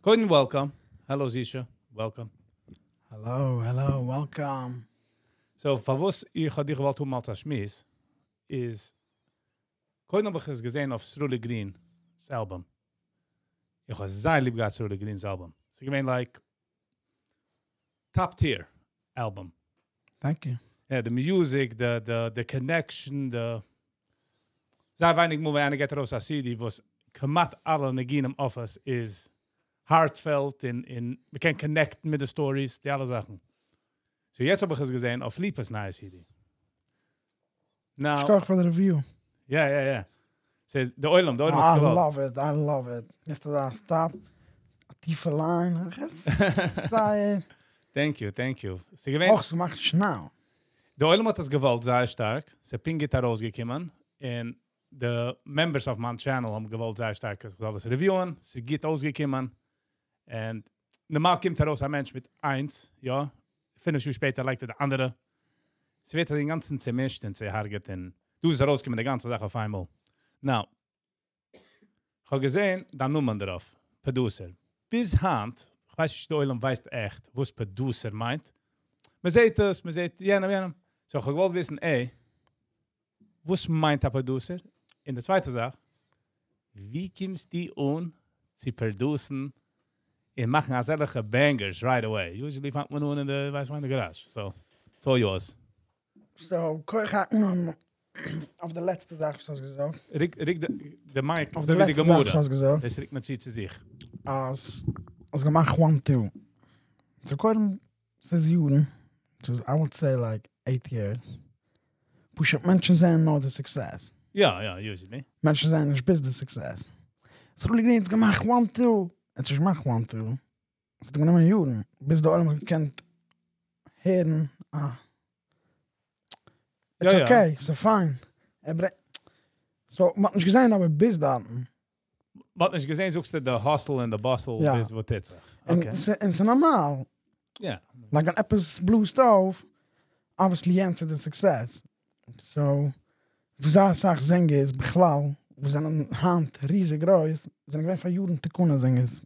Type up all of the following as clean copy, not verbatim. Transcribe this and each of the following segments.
קודם welcome. Hello זישע, welcome. Hello, hello, welcome. So, פארוואס איך האב דיך געוואלט האבן אלס א שמועס, איז, קודם האב איך עס געזען אויף סרולי גרין'ס album. איך האב זייער ליב געהאט סרולי גרין'ס album. ס'איז געווען like top tier album. Thank you. Yeah, the music, the connection, the זייער ווייניג מאל ווען איינער געבט ארויס א CD וואס כמעט אלע ניגונים אויף עס איז heartfelt און מ'קען connect ן מיט די stories, די אלע זאכן. So יעצט האב איך עס געזען אויף ליפא'ס נייע CD. Now, שכוח פאר די review. Yeah. ס'איז די עולם האט I געוואלט. love it, I love it. יעצט דא stop. א טיפע line. זייער. Thank you, thank you. ס'איז געווען אויך, ס'מאכט שנעל. די עולם האט עס געוואלט זייער שטארק. ס'איז פונקט גוט ארויסגעקומען. און די members אויף מיין channel האבן געוואלט זייער שטארק, איך זאל עס review ען. ס'איז גוט אויסגעקומען. און נארמאל קומט ארויס א מענטש מיט איינס, יא. 5 יאר שפעטער לייגט ער די אנדערע. ס'ווערט אינגאנצן צעמישט און צעהרגעט און דא איז ארויסגעקומען די גאנצע זאך אויף איינמאל. Now, איך האב געזען דיין נאמען דערויף, producer. ביז היינט, איך ווייס נישט, די עולם ווייסט עכט, וואס producer מיינט. מען זעט עס, מען זעט יענעם, יענעם. So, איך האב געוואלט וויסן, עה, וואס מיינט א producer? און די צווייטע זאך, ווי קומסטו אן צו produce ן און מאכן אזעלכע bangers right away? Usually פאנגט מען אן אין די, ווייסט מען, אין די garage. So, it's all yours. So, איך אן אויף די לעצטע זאך, וואס האסט געזאגט. רוק די mic, אויף די אזוי ווי די לעצטע זאך, גמרא. וואס האסט געזאגט. דאס רוקט מען צו צו זיך. אז האסט געמאכט one, two. So, קודם, ס'איז יארן, which is, I would say like 8 years. פשוט מענטשן זעען נאר די success. Ja, usually. מענטשן זעען נישט ביז די success. סרולי גרין האט געמאכט one, two. ער האט נישט געמאכט one, two. עס האט גענומען יארן, ביז די עולם האט געקענט הערן, ah. It's okay, so fine. So, מען האט נישט געזען, אבער ביז דאן. מ'האט נישט געזען, זאגסטו, די hustle און די bustle, ביז וואס טוט זיך. און ס'איז נארמאל. Like ווען עפעס בלאזט אויף, obviously יענץ איז די success. So, וואס זייער אסאך זינגערס, בכלל, וואס זענען היינט ריזיג גרויס, זענען געווען פאר יארן תקנה זינגערס.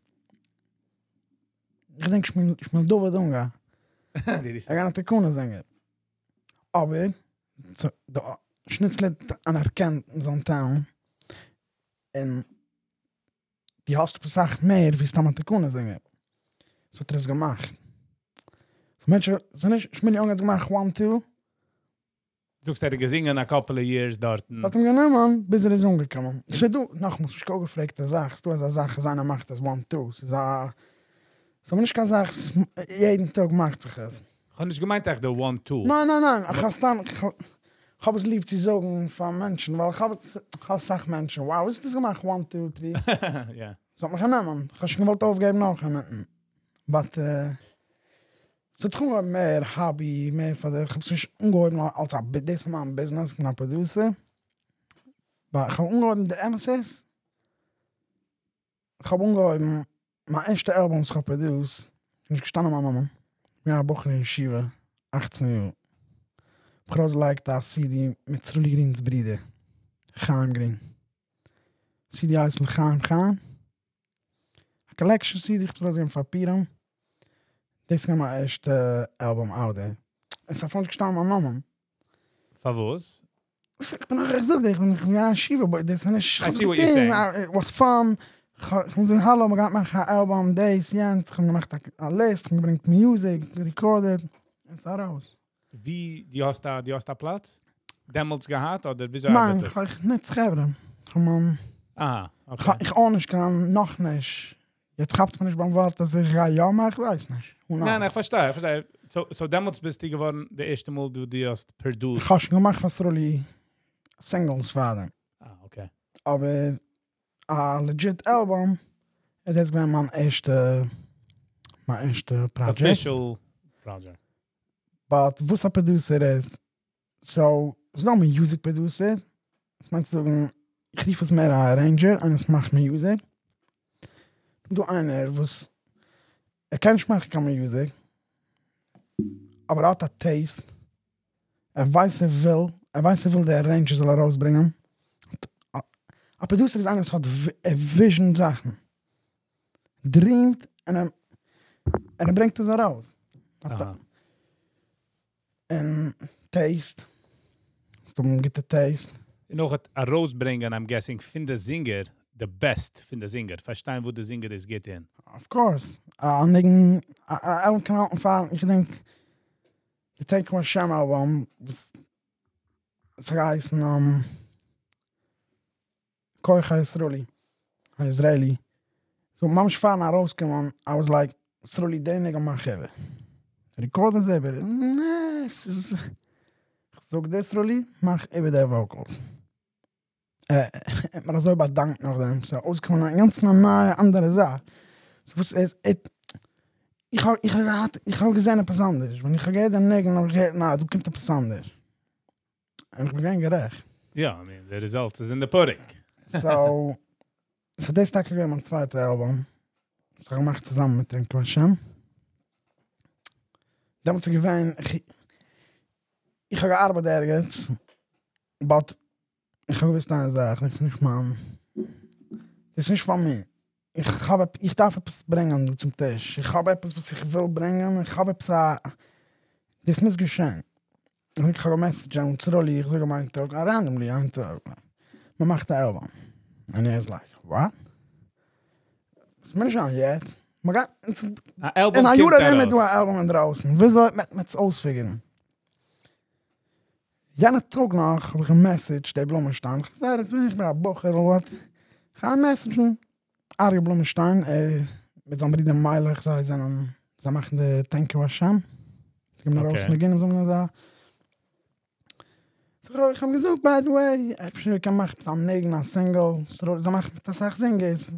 איך דענק, שמואל דוד אונגאר. די ריזיג. ער געווען א תקנה זינגער. אבער, so, די שניצלער האט אנערקענט אין זיין talent. און דו האסט אסאך מער ווי סתם א תקנה זינגער. So האט ער עס געמאכט. So מענטשן, זענען נישט, שמואל אונגאר האט געמאכט one, two. זאגסט, ער האט געזינגען א couple of years דארט. האט אים גענומען, ביז ער איז אנגעקומען. ס'איז דא, נאכאמאל, ס'איז נישט קיין אפגעפרעגטע זאך. ס'איז דא אזא זאך, אז איינער מאכט עס one, two. ס'איז א, ס'איז אבער נישט קיין זאך, וואס יעדן טאג מאכט זיך עס. איך האב נישט געמיינט עכט די one, two. ניין, ניין, ניין. איך האב סתם, איך האב עס ליב צו זאגן פאר מענטשן, ווייל איך האב אסאך מענטשן. Wow, וואס האסטו געמאכט? One, two, three. ס'האט מיך גענומען. איך האב שוין געוואלט אויפגעבן נאך אינמיטן. But, ס'האט זיך אנגעהויבן מער hobby, מער פאר די, איך האב עס נישט אנגעהויבן אלס א, דאס איז מיין business, איך בין א producer. But איך האב אנגעהויבן, די אמת איז, איך האב אנגעהויבן, מיין ערשטע album וואס איך האב produced, נישט געשטאנען מיין נאמען. איך בין א בחור אין ישיבה, 18 יאר. איך האב ארויסגעלייגט א CD מיט סרולי גרינ'ס ברודער, חיים גרין. CD הייסט לחיים חיים. א collection CD, איך האב עס ארויסגעגעבן פאר פורים. דאס איז מיין ערשטע album out there. עס איז נישט געשטאנען מיין נאמען. פארוואס? איך בין נאך, איך זאג דיר, איך בין אין ישיבה, but דאס איז נישט I see what you're saying. It was fun. איך האב געזאגט, האלא, מיר גייען מאכן א album, דאס, יענץ. איך האב געמאכט א list, איך האב געברענגט music, recorded. עס איז ארויס. ווי, דו האסט א פלאץ? דעמאלטס געהאט, אדער וויאזוי ניין, ארבעט עס? איך ניץ חברה. איך האב מיין איך אויך נישט קיין, נאך נישט. יעצט כאפט מען נישט ביים ווארט, אז איך גיי יא מאכן, איך ווייס נישט. Who ניין, knows? איך פארשטיי, איך פארשטיי. So דעמאלטס ביסטו געווארן די ערשטע מאל, דו האסט produced. איך האב שוין געמאכט פאר סרולי singles פאר דעם. Ah, okay. אבער א legit album איז יעצט געווען מיין ערשטע project. Official project. But וואס א producer איז, so, ס'איז דא א music producer, דאס מיינט צו זאגן, איך רוף עס מער א arranger, איינער וואס מאכט music. דא איינער וואס, ער קען נישט מאכן קיין music, אבער ער האט א taste. ער ווייסט ער וויל דער arranger זאל ארויסברענגען. א producer איז איינער וואס האט ער vision זאכן. dreamt און ער און ער ברענגט עס ארויס. און taste. ס'דא גוטע taste. און נאך ארויסברענגען, I'm guessing, פון די singer, the best פון די singer. פארשטיין וואו די singer איז גוט אין. Of course. א ניגון, א אלבום קען האלטן פאר, איך געדענק, די Thank You Hashem album, וואס עס האט געהייסן כח הישראלי, הישראלי. So ממש פארן ארויסקומען, I was like, סרולי, די ניגון מאך איבער. Record עס איבער. נע, ס'איז, איך זאג דיר סרולי, מאך איבער די vocals. ער האט מיר אזוי באדאנקט נאכדעם, ס'איז אויסגעקומען אינגאנצן א נייע אנדערע זאך. So וואס איז, איך האב איך האב געהאט, איך האב געזען עפעס אנדערש. ווען איך האב געהערט די ניגון האב איך געהערט, נא, דא קומט עפעס אנדערש. און איך בין געווען גערעכט. יא, I mean, the results is in the pudding. So דאס איז טאקע געווען מיין צווייטע אלבום. וואס איך האב געמאכט צוזאמען מיט Thank You Hashem. דעמאלטס איז געווען, איך האב געארבעט ערגעץ, but איך האב געוואוסט איין זאך, דאס איז נישט מיין, דאס איז נישט פאר מיר. איך האב, איך דארף עפעס ברענגען דא צום טיש. איך האב עפעס וואס איך וויל ברענגען, איך האב עפעס א, דאס מוז געשען. איך האב א message אן סרולי, איך זאג אים איין טאג, randomly איין טאג, מען מאכט א אלבום. און ער איז like, what? עס מוז נישט זיין יעצט. מען גייט, א אלבום אין א יאר קומט ארום איז דא ארויס. א אלבום אינדרויסן. וויאזוי וועט מען עס אויספיגערן? יענע טאג נאך האב איך א message, דער בלומענשטיין. איך זאג, איך בין א בחור, what? איך גיי message ן אריה בלומענשטיין, ער מיט זיין ברודער מיילעך, זיי זענען, זיי מאכן די Thank You Hashem. זיי געבן ארויס ניגונים, זאגן אזא. So איך האב געזאגט, by the way, אפשר קען מאכן א ניגון, א single, זיי מאכן מיט אסאך singers.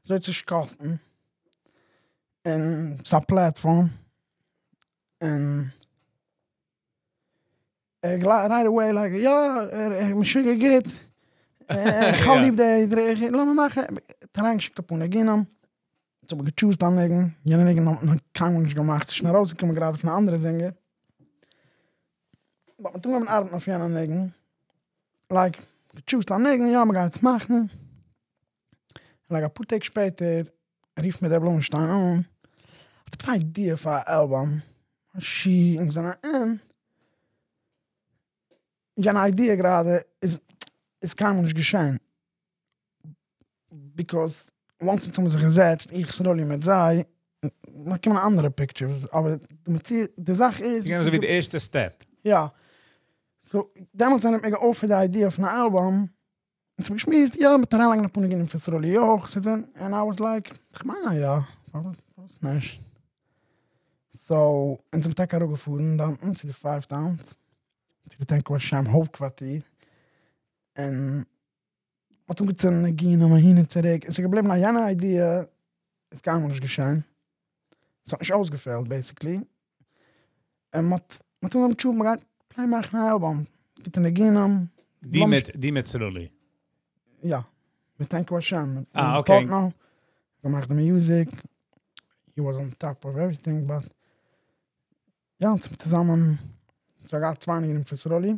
אזוי צו קאסטן. און ס'איז א platform. און ער גלייך right away like, יא, ער משוגע גוט. איך האב ליב די, לאמיר מאכן. האט אריינגעשיקט אפאר ניגונים. אונז האבן גע choose ט א ניגון. יענע ניגון האט מען קיינמאל נישט געמאכט. ס'איז שוין ארויסגעקומען גראדע פון א אנדערע singer. But מ'האט אנגעהויבן ארבעטן אויף יענע ניגון. Like, גע choose ט א ניגון, יא, מ'גייט עס מאכן. Like אפאר טעג שפעטער, רופט מיר דער בלומענשטיין אן. האט עפעס א idea פאר א אלבום. שי, אונז זענען אין. יענע idea גראדע איז קיינמאל נישט געשען. Because once אונז האבן זיך געזעצט, איך סרולי מיט זיי, באקומען אנדערע pictures, אבער די זאך איז ס'איז געווען אזוי ווי די ערשטע step. יא. So, דעמאלטס ווען ער האט מיר גע offer ט די idea פון א אלבום, אונז האבן געשמועסט, יא, מ'וועט אריינלייגן אפאר ניגונים פון סרולי אויך, ס'וועט זיין, and I was like, איך מיין אז יא, פארוואס נישט? So, אונז זענען טאקע אראפגעפארן דארטן צו די Five Towns, צו די Thank You Hashem הויפטקווארטיר, און מ'האט אנגעצינדן ניגונים אהין און צוריק, און ס'איז געבליבן אז יענע idea איז קיינמאל נישט געשען. ס'האט נישט אויסגעפעלט, basically. און מ'האט אנגעהויבן תשובה, מ'גייט plain מאכן א אלבום, גוטע ניגונים. די מיט סרולי? יא, מיט Thank You Hashem. אה, okay. געמאכט די music. He was on top of everything, but יא, אונז האבן צוזאמען, ס'האט געהאט צוויי ניגונים פון סרולי,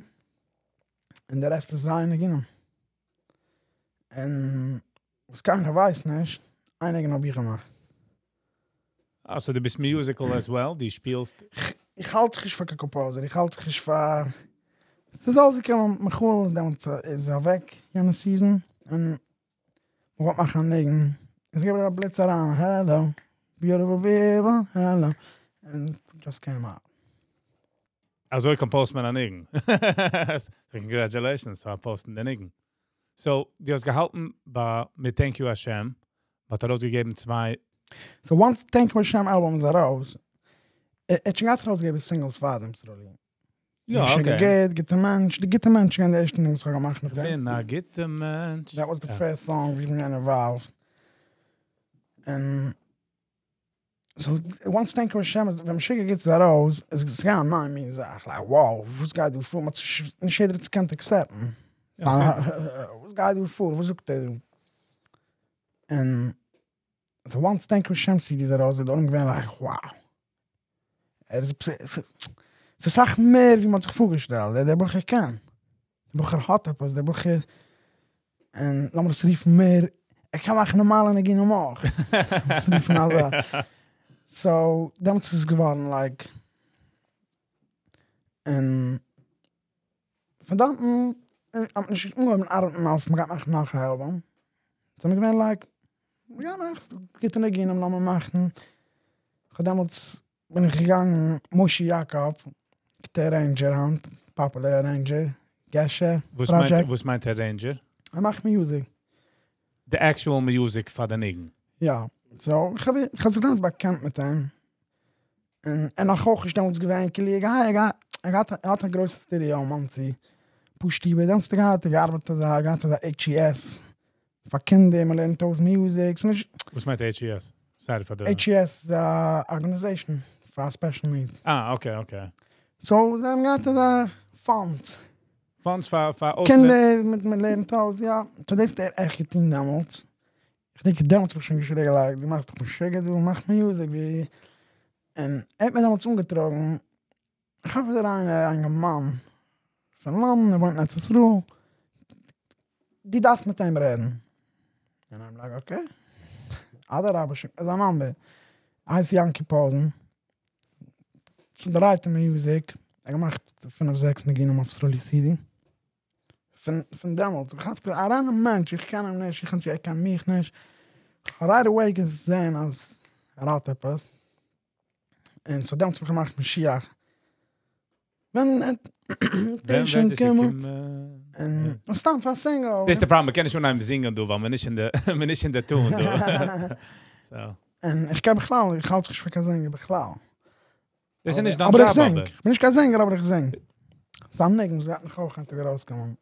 און די רעשט איז זיינע ניגונים. און וואס קיינער ווייסט נישט, איין ניגון האב איך געמאכט. Also, דו ביסט musical as well, דו שפילסט. איך האלט זיך נישט פאר קיין composer, איך האלט זיך נישט פאר. ס'איז אויסגעקומען, מיכאל דעמאלטס איז אוועק יענע season, און מ'וואלט מאכן א ניגון. איך געב א בליץ אריין, hello, beautiful people, hello. And it just came out. אזוי compose ט מען א ניגון. Congratulations פאר post ן די ניגון. So, דו האסט געהאלטן ביי מיט Thank You Hashem, האט ארויסגעגעבן צוויי. So once Thank You Hashem album איז ארויס, ער האט שוין געהאט ארויסגעגעבן singles פאר דעם, סרולי. Ja, okay. גוט, גוטע מענטש, די גוטע מענטש געווען די ערשטע ניגון וואס איך האב געמאכט מיט דעם. בין א גוטע מענטש. That was the first song we were involved. And so once Thank You Hashem איז, ווען משוגע גוט איז ארויס, איז עס געווען א נייע מין זאך, like wow, וואס גייט דא פאר? מ'האט זיך נישט יעדער האט עס געקענט accept ן. וואס גייט דא פאר? וואס זאגט ער דא? And so once Thank You Hashem CD איז ארויס, איז דער עולם געווען like, wow. ער איז, ס'איז אסאך מער ווי מ'האט זיך פארגעשטעלט. דער בחור קען. דער בחור האט עפעס, דער בחור, און לאמיר עס רופן מער ער קען מאכן נארמאלע ניגונים אויך. ס'איז פון אזא. So, דעמאלטס איז עס געווארן like. און פון דארטן האט מען נישט אנגעהויבן ארבעטן אויף מ'גייט מאכן נאך א album. זענען מיר געווען like, מ'גייט מאכן, גוטע ניגונים, לאמיר מאכן. איך האב דעמאלטס בין איך געגאנגען, משה יאקאב, גוטע arranger היינט, popular arranger, געשע, וואס מיינט, project. וואס מיינט arranger? ער מאכט music. The actual music פאר די ניגון. יא, so, איך האב זיך דעמאלטס באקענט מיט אים. און ער נאך אויך נישט דעמאלטס געווען, כאילו, ער האט ער האט א גרויסע studio אין מאנסי. פשטיבער, דעמאלטס האט ער געהאט, ער געארבעט אזא, ער געהאט אזא HES. פאר קינדער, מען לערנט אויס music. ס'איז נישט וואס מיינט HES? Sorry פאר די HES איז א organization פאר special needs. אה, okay, okay. So, זיי האבן געהאט אזא fund. Funds פאר קינדער, מיט מען לערנט אויס, יא. So דאס האט ער עכט געטון דעמאלטס. איך דענק דעמאלטס האב איך שוין געשריגן like, דו מאכסט דאך משוגע, דו מאכסט music ווי. און ער האט מיר דעמאלטס אנגעטראגן, איך האב דא איינער, א אינגערמאן, פון לאנדאן, ער וואוינט אין ארץ ישראל. דו דארפסט מיט אים רעדן. און I'm like, okay. אדרבה, שיק מיר זיין number. ער הייסט יאנקי פאזן. צודרייטע music. ער האט געמאכט פינף זעקס ניגונים אויף סרולי CD. פון דעמאלטס, איך כאפ א random מענטש, איך קען אים נישט, איך קען נישט, ער קען מיך נישט. Right away געזען אז ער האט עפעס. און so דעמאלטס האב איך געמאכט משיח. ווען ווען שוין וועט עס קומען. קומען? און סתם פאר single. דאס איז די problem, מ'קען נישט אנהייבן זינגען דא, ווייל מיר נישט אין די, מיר נישט אין די tune דא. So. און איך קען בכלל, איך האלט זיך נישט פאר קיין זינגער בכלל. דאס איז נישט דיין אבער איך job, זינג. אבער. איך בין נישט קיין זינגער, אבער איך זינג. ס'איז א ניגון, וואס גייט נאך אויך היינט ארויסקומען.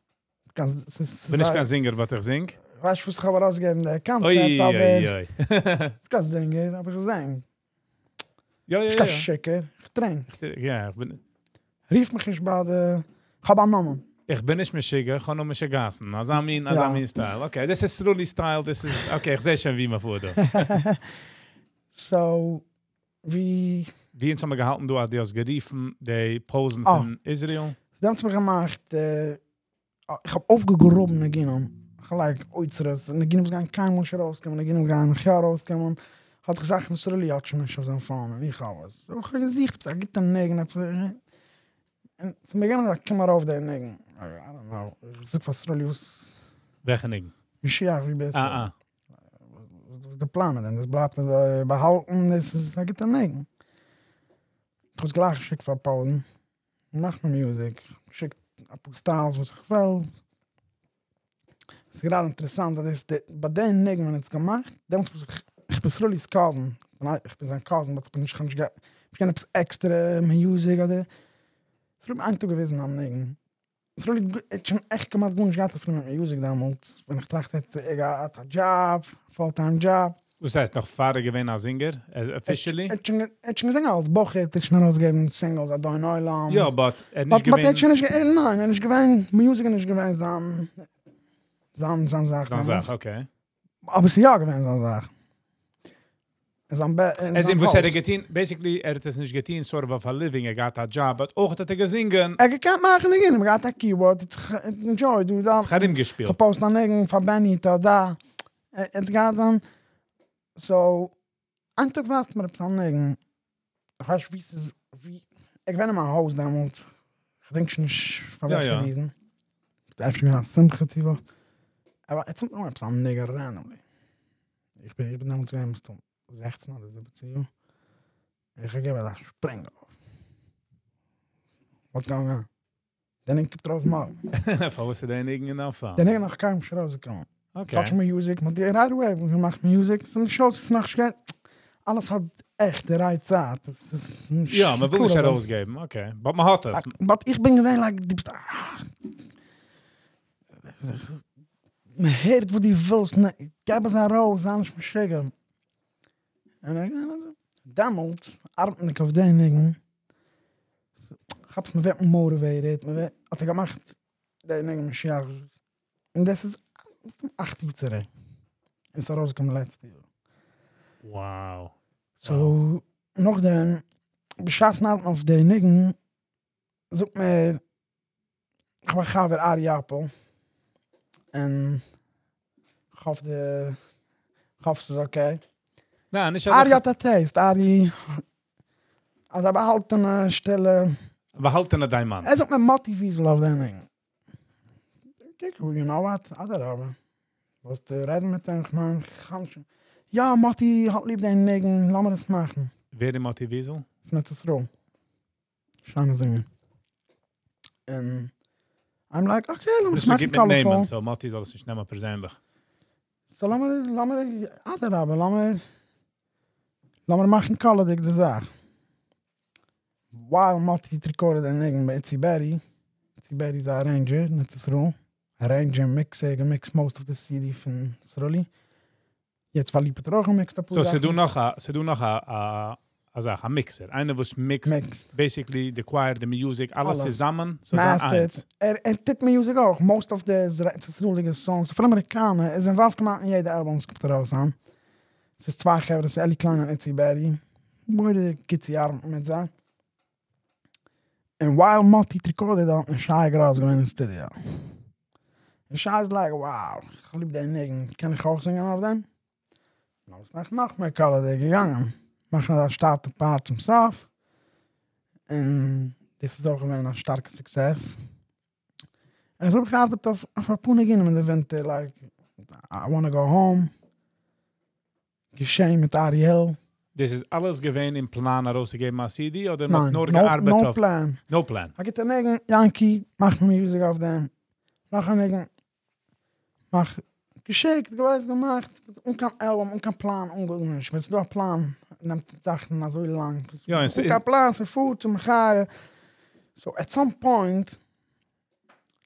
בין נישט קיין זינגער, but איך זינג. ווייסט וואס איך האב ארויסגעגעבן, דער קאנצערט, אוי, אבער אוי, אוי. איך קיין זינגער, אבער איך זינג. יא, איך קיין שיכור, איך טרינק. יא, איך בין רוף מיך נישט ביי די, איך האב א נאמען. איך בין נישט משוגע, איך האב נאר משוגעת'ן. אזא מין style. Okay, דאס איז סרולי style, דאס איז, okay, איך זע שוין ווי מען פארט דא. So, ווי ווי אונז האבן מיר געהאלטן דא, אז דו האסט גערופן די פאזן פון איזראעל? דעמאלטס האב איך געמאכט, איך האב אויפגעגראבן ניגונים. איך לייג אוצרות, ניגונים וואס גייען קיינמאל נישט ארויסקומען, ניגונים גייען נאך יא ארויסקומען. האט איך זאכן וואס סרולי האט שוין נישט אויף זיין phone, און איך האב עס. So איך האב געזוכט עפעס א גוטע ניגון, עפעס, און ס'איז מיר געגאנגען אזא קום ארויף דער ניגון. I don't know. איך זאג פאר סרולי וואס וועלכע ניגון? משיח, ווי ביסטו? אה, אה. וואס איז די plan מיט דעם? דאס בלייבט אזוי באהאלטן, דאס איז א גוטע ניגון. איך האב עס גלייך געשיקט פאר פאזן. מאך מיר music. שיק א פאר styles וואס איך וויל. ס'איז גראדע אינטערעסאנט, אז דאס ביי דעם ניגון ווען ער האט עס געמאכט, דעמאלטס בין איך, איך בין סרולי'ס cousin. איך בין זיין cousin, but איך בין נישט, איך האב נישט געקענט עפעס עקסטערע music אדער. סרולי האט איין טאג געוויזן א ניגון. סרולי האט שוין עכט כמעט גארנישט געהאט אפילו מיט music דעמאלטס. ווען איך טראכט יעצט, ער געהאט א job, full time job. וואס הייסט, נאך פאר ער געווען א זינגער, officially? ער האט שוין געזינגען אלס בחור, ער האט שוין ארויסגעגעבן singles, אדון עולם. יא, but ער האט נישט But ער האט געווען שוין נישט ניין, ער איז נישט געווען, music איז נישט געווען זיין זאך. זיין זאך, okay. אבער ס'איז יא געווען זיין זאך. אין זיין אין עס זיין איז וואס ער האט הויז. געטון, basically, ער האט עס נישט געטון, sort of אויף א living, ער געהאט א job, but אויך האט ער געזינגען. ער געקענט מאכן ניגונים, ער געהאט א keyboard, האט זיך enjoyed, דא, דא. זיך ארומגעשפילט. גע post א ניגון פאר בעני, דא, דא. ער האט געהאט זיין, so, איין טאג ווייזט מיר עפעס א ניגון. איך ווייס נישט ווי ס'איז, ווי, איך געווען אין מיין הויז דעמאלטס. איך דענק שוין נישט פאר וועלכע reason. אפשר געווען א שמחה צו וואס. אבער ער צינדט אן עפעס א ניגון randomly. איך בין דעמאלטס געווען מסתם 16 אדער 17 יאר. איך האב געגעבן אזא שפרינג אויף. What's going on? דער ניגון קומט ארויס מארגן. פארוואס איז דער ניגון אין דיין phone? דער ניגון נאך קיינמאל נישט ארויסגעקומען. Okay. Touch music, מיט די right away, וואס מ'מאכט music, ס'איז נישט אויס, ס'איז נאך נישט געווען, אלעס האט עכט די right צייט, עס איז נישט יא, מען וויל נישט קלאר, אבער ארויסגעבן, okay. But מען האט עס. But איך בין געווען like, דו ביסט, מען הערט וואס דו ווילסט, געב עס ארויס, זיי נישט משוגע. און איך, דעמאלטס, ארבעטנדיג אויף דעם ניגון, כאפסט, מען ווערט motivated, מען ווערט, האט ער געמאכט דעם ניגון משיח. און דאס איז מסתם 8 יאר צוריק. און ס'איז ארויסגעקומען לעצטע יאר. Wow. So, נאכדעם, בשעת ארבעטן אויף דעם ניגון, זאגט מיר, איך האב א חבר ארי אפל, און איך האף די כ'האף ס'איז okay. ניין, נישט ארי האט א taste, ארי אזא באהאלטענע שטילע. באהאלטענע דיימאנט. ער זאגט מיר מאטי וויזל אויף דעם ניגון. קוק, you know what, אדרבה. ווילסטו רעדן מיט אים? כ'מיין, כ'האב נישט. יא, מאטי האט ליב דעם ניגון, לאמיר עס מאכן. ווער איז מאטי וויזל? פון ארץ ישראל. שיינע זינגער. און I'm like, okay, לאמיר עס מאכן colorful. So מאטי זאל עס נישט נעמען פערזענליך. So לאמיר, לאמיר, אדרבה, לאמיר, לאמיר מאכן קאלערדיג די זאך. While מאטי האט recorded דעם ניגון ביי איצי בערי, איצי בערי איז א arranger אין ארץ ישראל, arranger, mixer, גע mixed most of the CD פון סרולי. יעצט פאר ליפא האט ער אויך גע mixed אפאר זאכן. So ס'דא נאך א, ס'דא נאך א א זאך, א mixer, איינער וואס mixed basically די choir, די music, אלעס צוזאמען, ס'זאל זיין איינס. ער טוט music אויך, most of די ישראל'דיגע songs, אפילו אמעריקאנע, ער איז involved כמעט אין יעדע אלבום וואס קומט ארויס היינט. ס'איז צוויי חברה, ס'איז אלי קליין און איצי בערי, מורא'דיג גוט צו ארבעטן מיט זיי. און while מאטי האט recorded דארט איז שי גראס געווען אין סטודיא. און שי איז like, wow, איך האב ליב די ניגון, קען איך אויך זינגען אויף דעם? לאמיר עס מאכן נאך מער קאלערדיג, געגאנגען מאכן אזא שטאטע part צום סוף, און דאס איז אויך געווען א שטארקע success. און אזוי האב איך געארבעט אויף אפאר ניגונים אין די ווינטער, like I wanna go home, געשען מיט ארי היל. דאס איז אלעס געווען אין פלאן ארויסצוגעבן א CD אדער מ'האט נאר געארבעט אויף? No plan. No plan. א גוטע ניגון, יענקי, מאך מיר music אויף דעם. נאך א ניגון, מאך, געשיקט, געווייזט, געמאכט, אן קיין אלבום, אן קיין פלאן, אן גארנישט. ווען ס'איז דא א פלאן נעמט זאכן אזוי לאנג. אן קיין פלאן, ס'פארט, ס'מחיה. So at some point,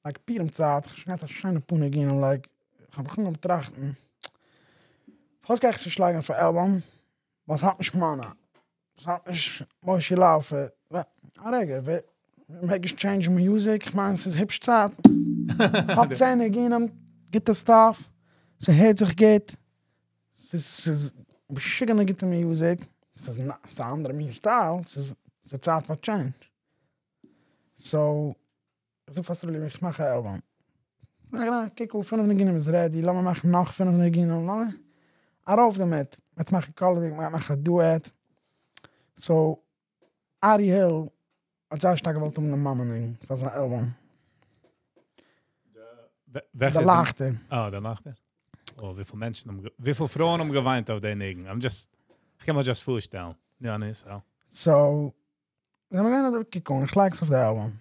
like פורים צייט, כ'האב שוין געהאט א שיינע פאר ניגונים, like, כ'האב מיך אנגעהויבן טראכטן, פארוואס גיי איך עס נישט לייגן אויף א אלבום? ווייל ס'האט נישט מיינע, ס'האט נישט מושי לאופער, א רגע, ווער מעג נישט change ן music? כ'מיין ס'איז היפש צייט, כ'האב 10 ניגונים, גוטע stuff, ס'הערט זיך גוט, ס'איז משוגענע גוטע music, ס'איז א אנדערע מין style, ס'איז צייט פאר change. So, איך זאג פאר סרולי איך מאך א אלבום. קוק אן, פינף ניגונים איז ready, לאמיר מאכן נאך פינף ניגונים, לאמיר ארויף דערמיט, מ'גייט מאכן קאלערדיג, מ'גייט מאכן א duet. So, ארי היל האט זייער שטארק געוואלט האבן די מאמע ניגון פאר זיין אלבום. די לייכטער. אה, די לייכטער. אוי, וויפיל מענטשן האבן, וויפיל פרויען האבן געוויינט אויף די ניגון. I'm just, כ'קען מיר just פארשטעלן. יא, נישט so. So, זעמיר געווען אזוי, קוק אן, איך לייג עס אויף די אלבום.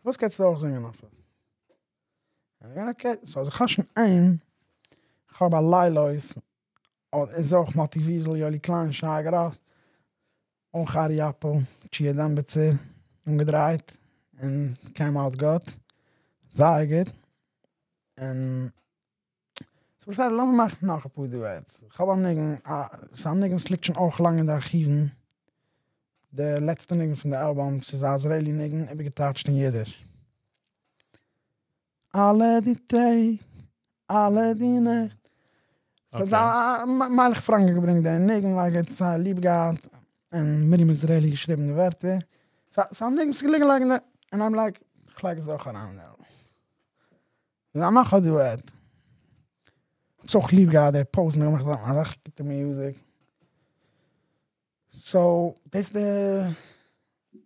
וואס גייסטו אויך זינגען אויף עס? Okay, so אז איך האב שוין איין, איך האב א לילות, איז אויך מאטי וויזל, יואלי קליין, שי גראס, אויך ארי אפעל, טשיע דעמביצער, אנגעדרייט, און came out גוט, זייער גוט, און so בסדר לאמיר מאכן נאך אפאר duets, איך האב א ניגון, ס'איז א ניגון וואס ליגט שוין אויך לאנג אין די ארכיוון, די לעצטע ניגון פון די אלבום, ס'איז א איזרעילי ניגון איבערגעטייטשט אין אידיש. אלע די טעג, אלע די נעכט. ס'איז א מיילעך פראנק האט געברענגט די ניגון, like ער האט זייער ליב געהאט, און מרים איזרעילי געשריבן די ווערטער. ס'איז א ניגון וואס איז געליגן לייגן די, און I'm like, כ'לייג עס אויך אריין אין די אלבום. און נאך א duet. האב עס אויך ליב געהאט די פאוז מיר געמאכט אזא גוטע music. So דאס די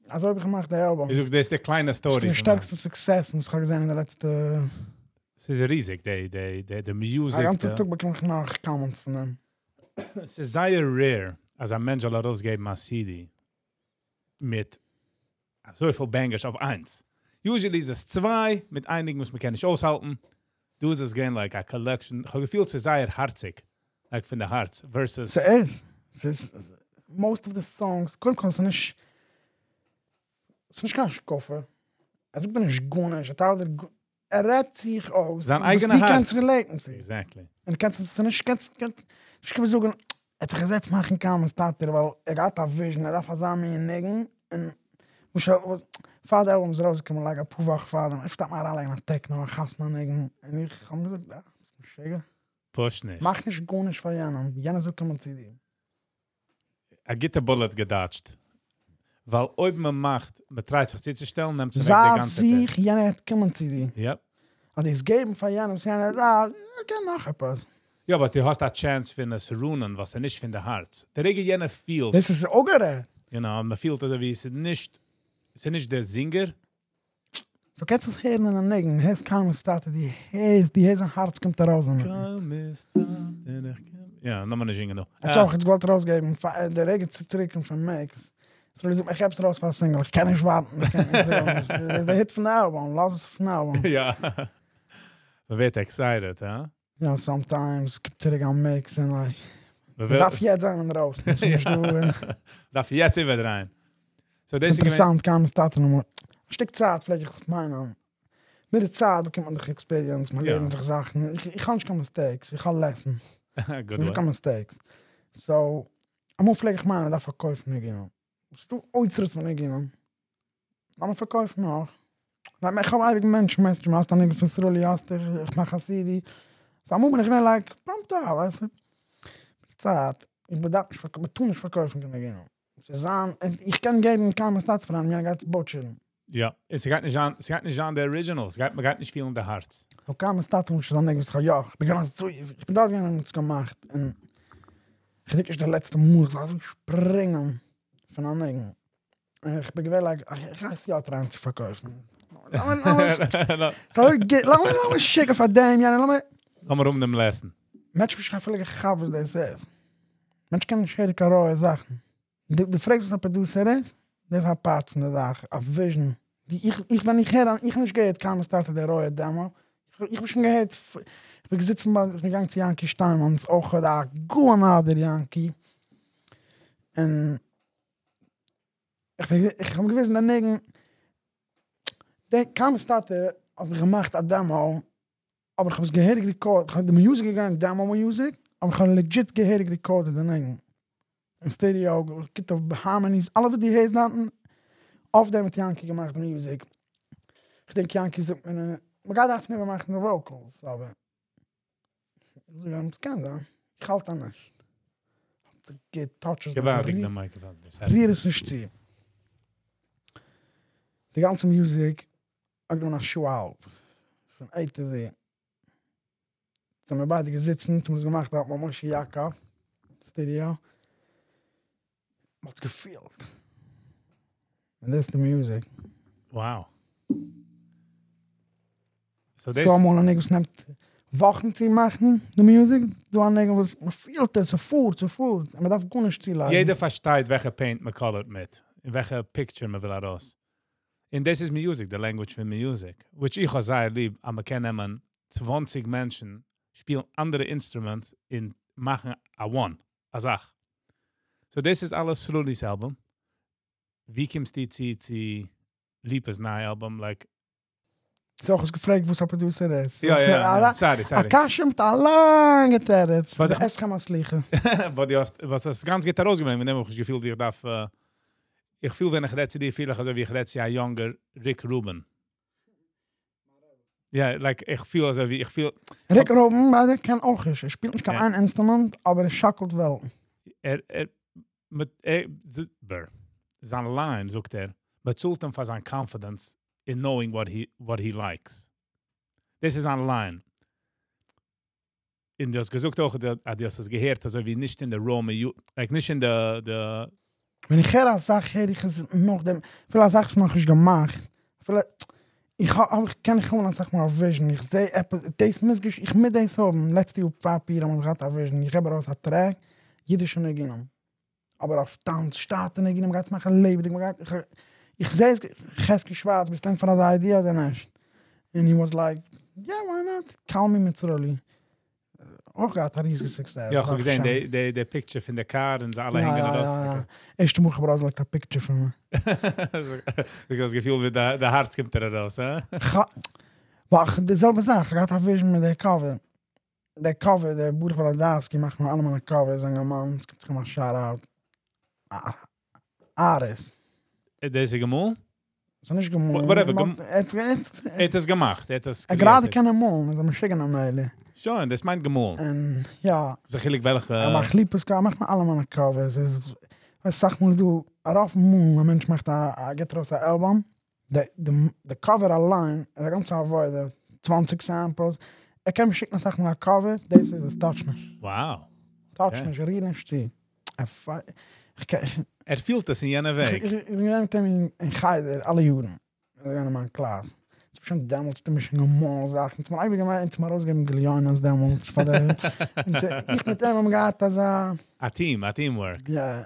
אזוי האב איך געמאכט די אלבום. דו זאגסט דאס איז די קליינע story. ס'איז די שטערקסטע success וואס איך האב געזען אין די לעצטע. ס'איז ריזיג די די די די music. א גאנצע טאג באקום איך נאך comments פון דעם. ס'איז זייער rare אז א מענטש זאל ארויסגעבן א CD מיט אזויפיל bangers אויף איינס. Usually איז עס צוויי, מיט אייניגן וואס מ'קען נישט אויסהאלטן. דא איז עס געווען like א collection. כ'האב געפילט ס'איז זייער הארציג, like פון די הארץ, versus. ס'איז. ס'איז most of the songs, קודם כל ס'איז נישט, ס'איז נישט קיין השקפה. ער זאגט דיר נישט גארנישט, ער טיילט דיר, ער רעדט זיך אויס. זיין אייגענע הארץ. וואס דו קענסט relate ן צו. Exactly. און דו קענסט עס נישט, קענסט, קענסט נישט קומען זאגן, ער האט זיך געזעצט מאכן comments טאטער ווייל ער געהאט א vision, ער דארף אזא מין ניגון, און למשל פאר די אלבום איז ארויסגעקומען like אפאר וואכן פארדעם, אפשר דארף מען אריינלייגן א techno, א חתונה ניגון, און איך האב אים געזאגט, אה, ביסט משוגע? Push נישט. מאך נישט גארנישט פאר יענעם, יענער זאל קומען צו דיר. א גוטע bullet גע dodge ט. ווייל אויב מען מאכט, מען try ט זיך צוצושטעלן, נעמט עס אוועק די גאנצע זיי זיך, יענער וועט קומען צו דיר. Yep. אז דו עס געבן פאר יענעם, יענער, אה, okay, נאך עפעס. יא, but דו האסט א chance פון עס ruin ען, וואס איז נישט פון די הארץ. דער רגע יענער feel ט. דאס איז אויך גערעכט. מען feel ט אזוי ווי עס איז נישט דער singer. דו קענסט עס הערן אין א ניגון, הערסט קל מסתתר, דו הערסט, דו הערסט זיין הארץ קומט ארויס. קל מסתתר, איך קען. יא, לאמיר נישט זינגען דא. ער האט אויך יעצט געוואלט ארויסגעבן, פאר דער רגע צו צוריקקומען פון mix. סרולי זאגט מיר, איך געב עס ארויס פאר א single, איך קען נישט ווארטן, איך קען נישט, דער hit פון די אלבום, לאז עס אויפן אלבום. יא, מען ווערט excited, הא? יא, sometimes קומט צוריק א mix און like, מען דארף יעצט זיין אינדרויסן, עס איז נישט דא. דארף יעצט איבערדרייען. So דאס איז אינטערעסאנט, קל מסתתר נאר א שטיק צייט פלעג איך מיינען, מיט די צייט באקומט מען דאך experience, מען לערנט זיך זאכן, איך האב נישט קיין mistakes, איך האב lesson. Good קיין mistakes. So, אמאל פלעג איך מיינען, מען דארף פארקויפן ניגונים. ס'דא אוצרות פון ניגונים. לאמיר פארקויפן אויך. איך האב אייביג מענטשן message ן, האסט א ניגון פון סרולי, האסט איך מאך א CD. So אמאל בין איך געווען like, pumped up, ווייסטו. מיט די צייט, איך באדארף נישט פארקויפן, מען טאר נישט פארקויפן קיין ניגונים. ס'איז זיין, איך קען געבן קל מסתתר פאר איינעם, יענער גייט עס butcher ן. יא, עס גייט נישט זיין, עס גייט נישט זיין די original, עס גייט, מען גייט נישט feel ן די הארץ. So קל מסתתר איז א ניגון וואס איך האב יא, איך בין געווען אזוי, איך בין דארט געווען און עס געמאכט, און איך געדענק נישט די לעצטע מאל איך זאל אזוי שפרינגען פון א ניגון. און איך בין געווען like, איך גיי עס יא try ען צו פארקויפן. לאמיר שיקן פאר דעם יענעם, לאמיר. לאמיר האבן דעם lesson. מענטשן האבן נישט אפילו געכאפט וואס דאס איז. מענטשן קענען נישט הערן קיין רויע זאכן. דו פרעגסט וואס א producer איז? דאס איז א part פון די זאך, א vision. איך ווען איך הער, איך האב נישט געהערט קל מסתתר די רויע demo. איך האב שוין געהערט, איך בין געזיצן ביי, איך בין געגאנגען צו יענקי שטיינמאן'ס, אויך א גאון אדיר יענקי. און איך האב געוויזן די ניגון, די קל מסתתר האב איך געמאכט א demo, אבער איך האב עס געהעריג record ד, איך האב די music געגאנגען demo music, אבער איך האב legit געהעריג recorded די ניגון. אין studio, גוטע harmonies, אלע וואס דו הערסט דארטן, אויף דעם האט יענקי געמאכט די music. איך דענק יענקי זאגט מיר, מען גייט דארפן איבערמאכן די vocals, אבער איך זאג אים, ס'קען זיין, איך האלט אז נישט. גוט, touch עס נישט, ריר עס נישט צו. די גאנצע music האט גענומען א שעה א האלב, פון A to Z. זענען מיר ביידע געזיצן, האבן עס געמאכט דארט ביי משה יאקאב studio. מ'האט עס גע feel ט. און דאס איז די music. Wow. So דאס. ס'דא אמאל א ניגון וואס נעמט וואכן צו מאכן די music, ס'דא א ניגון וואס מ'feel ט עס, ס'פארט, ס'פארט, און מ'דארף גארנישט צולייגן. יעדער פארשטייט וועלכע paint מ' color ט מיט, און וועלכע picture מ'וויל ארויס. און דאס איז music, די language פון music, which איך האב זייער ליב, אז מ'קען נעמען 20 מענטשן, שפילן אנדערע instruments און מאכן א one, א זאך. So דאס איז אלעס סרולי'ס אלבום. ווי קומסטו צו ליפא'ס נייע אלבום, like? So איך האב געפרעגט וואס א producer איז. יא, יא, יא, sorry, sorry. א קשיא מיט א לאנגע תירוץ. אתכם הסליחה. But דו האסט, וואס האסט גאנץ גוט ארויסגעברענגט, מיט דעם האב איך נישט געפילט ווי איך דארף, איך feel ווען איך רעד צו דיר, feel איך אזוי ווי איך רעד צו א younger ריק רובין. יא, like, איך feel אזוי ווי איך feel. ריק רובין, ביידע, קען אויך נישט. ער שפילט נישט קיין איין instrument, אבער ער שאקלט וועלטן. ער, ער, מיט, ער, זיין line, זאגט ער, באצאלט אים פאר זיין confidence in knowing what he likes. דאס איז זיין line. און דו האסט געזאגט אויך, אז דו האסט עס געהערט אזוי ווי נישט אין די raw, like נישט אין די. ווען איך הער א זאך, הער איך עס נאכדעם, אפילו א זאך וואס נאכנישט געמאכט, אפילו איך האב, איך קען איך האבן אסאך מאל א vision, איך זע עפעס, דאס מוז געש, איך מוז דאס האבן, לעצטע יאר פאר פורים האב איך געהאט א vision, איך געב ארויס א track, אידישע ניגונים, אבער אויף טאנץ, שטאטע ניגונים, מ'גייט עס מאכן לעבעדיג, מ'גייט, איך זע עס, חזקי שווארץ, ביסט in פאר אזא idea אדער נישט? און he was like, yeah, why not, call me מיט סרולי. אויך געהאט א ריזיגע success. יא, איך האב געזען די picture פון די קאר און זיי אלע הענגען ארויס. יא, יא, יא. ערשטע מאל איך האב ארויסגעלייגט א picture פון מיר. דו האסט געפילט ווי די הארץ קומט דיר ארויס, הא? ווייל די זעלבע זאך, איך האב געהאט א vision מיט די cover. די cover, דער ברוך וואלאדארסקי מאכט מיר אלע מיינע covers, א יונגערמאן, עס קומט זיך אים א shout out. Artist. דאס איז געמאלן? ס'איז נישט געמאלן. Whatever, ער האט עס געמאכט, ער האט עס created. גראדע קען ער מאלן, ער איז א משוגענער מעלער. שוין, דאס מיינט געמאלן. און יא. איז א חילוק וועלכע. ער מאכט ליפא'ס cover, ער מאכט מיר אלע מיינע covers. איז, אסאך מאל איז דא ארויף מאלן, א מענטש מאכט א, גיבט ארויס א אלבום, די cover אליין איז א גאנצע עבודה, 20 samples. ער קען מיר שיקן אסאך מאל א cover, דאס איז עס, touch נישט. Touch נישט, ריר נישט צו. ער פילט עס אין יענע וועג. איך בין געווען מיט אים אין חדר אלע יארן. ער איז געווען אין מיין קלאס. אונז האבן שוין דעמאלטס שוין געמאלן זאכן. אונז האבן אייביג געמיינט אונז האבן ארויסגעגעבן גליונות דעמאלטס פאר די. איך מיט אים האבן געהאט אזא. א team, א teamwork. יא.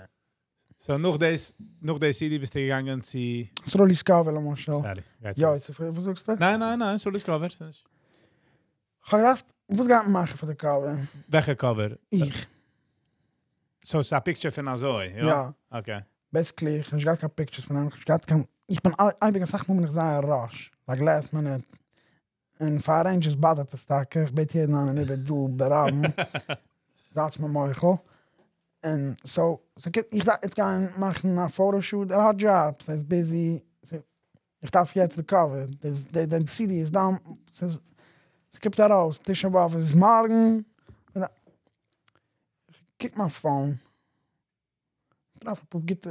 So נאך דאס, נאך די CD ביסטו געגאנגען צו. סרולי'ס cover למשל. Sorry, גייט יא, וואס זאגסטו? ניין, ניין, ניין, סרולי'ס cover. איך האב געדארפט, וואס גייט מען מאכן פאר די cover? וועלכע cover? איך. So ס'איז א picture פון אזוי, יא? יא. Okay. Basically, איך האב נישט געהאט קיין pictures פון אים, איך האב נישט געהאט קיין, איך בין אייביג אסאך מאל בין איך זייער rush, like last minute. און פאר arrangers bother ט עס טאקע, איך בעט יעדן איינעם איבער דא ברבים, זייטס מיר מוחל. און so, איך דארף יעצט גיין מאכן א photoshoot, ער האט jobs, ער איז busy, איך דארף יעצט די cover, די CD איז done, ס'קומט ארויס, תשעה באב איז מארגן, קוק מיין phone, טרעף אפאר גוטע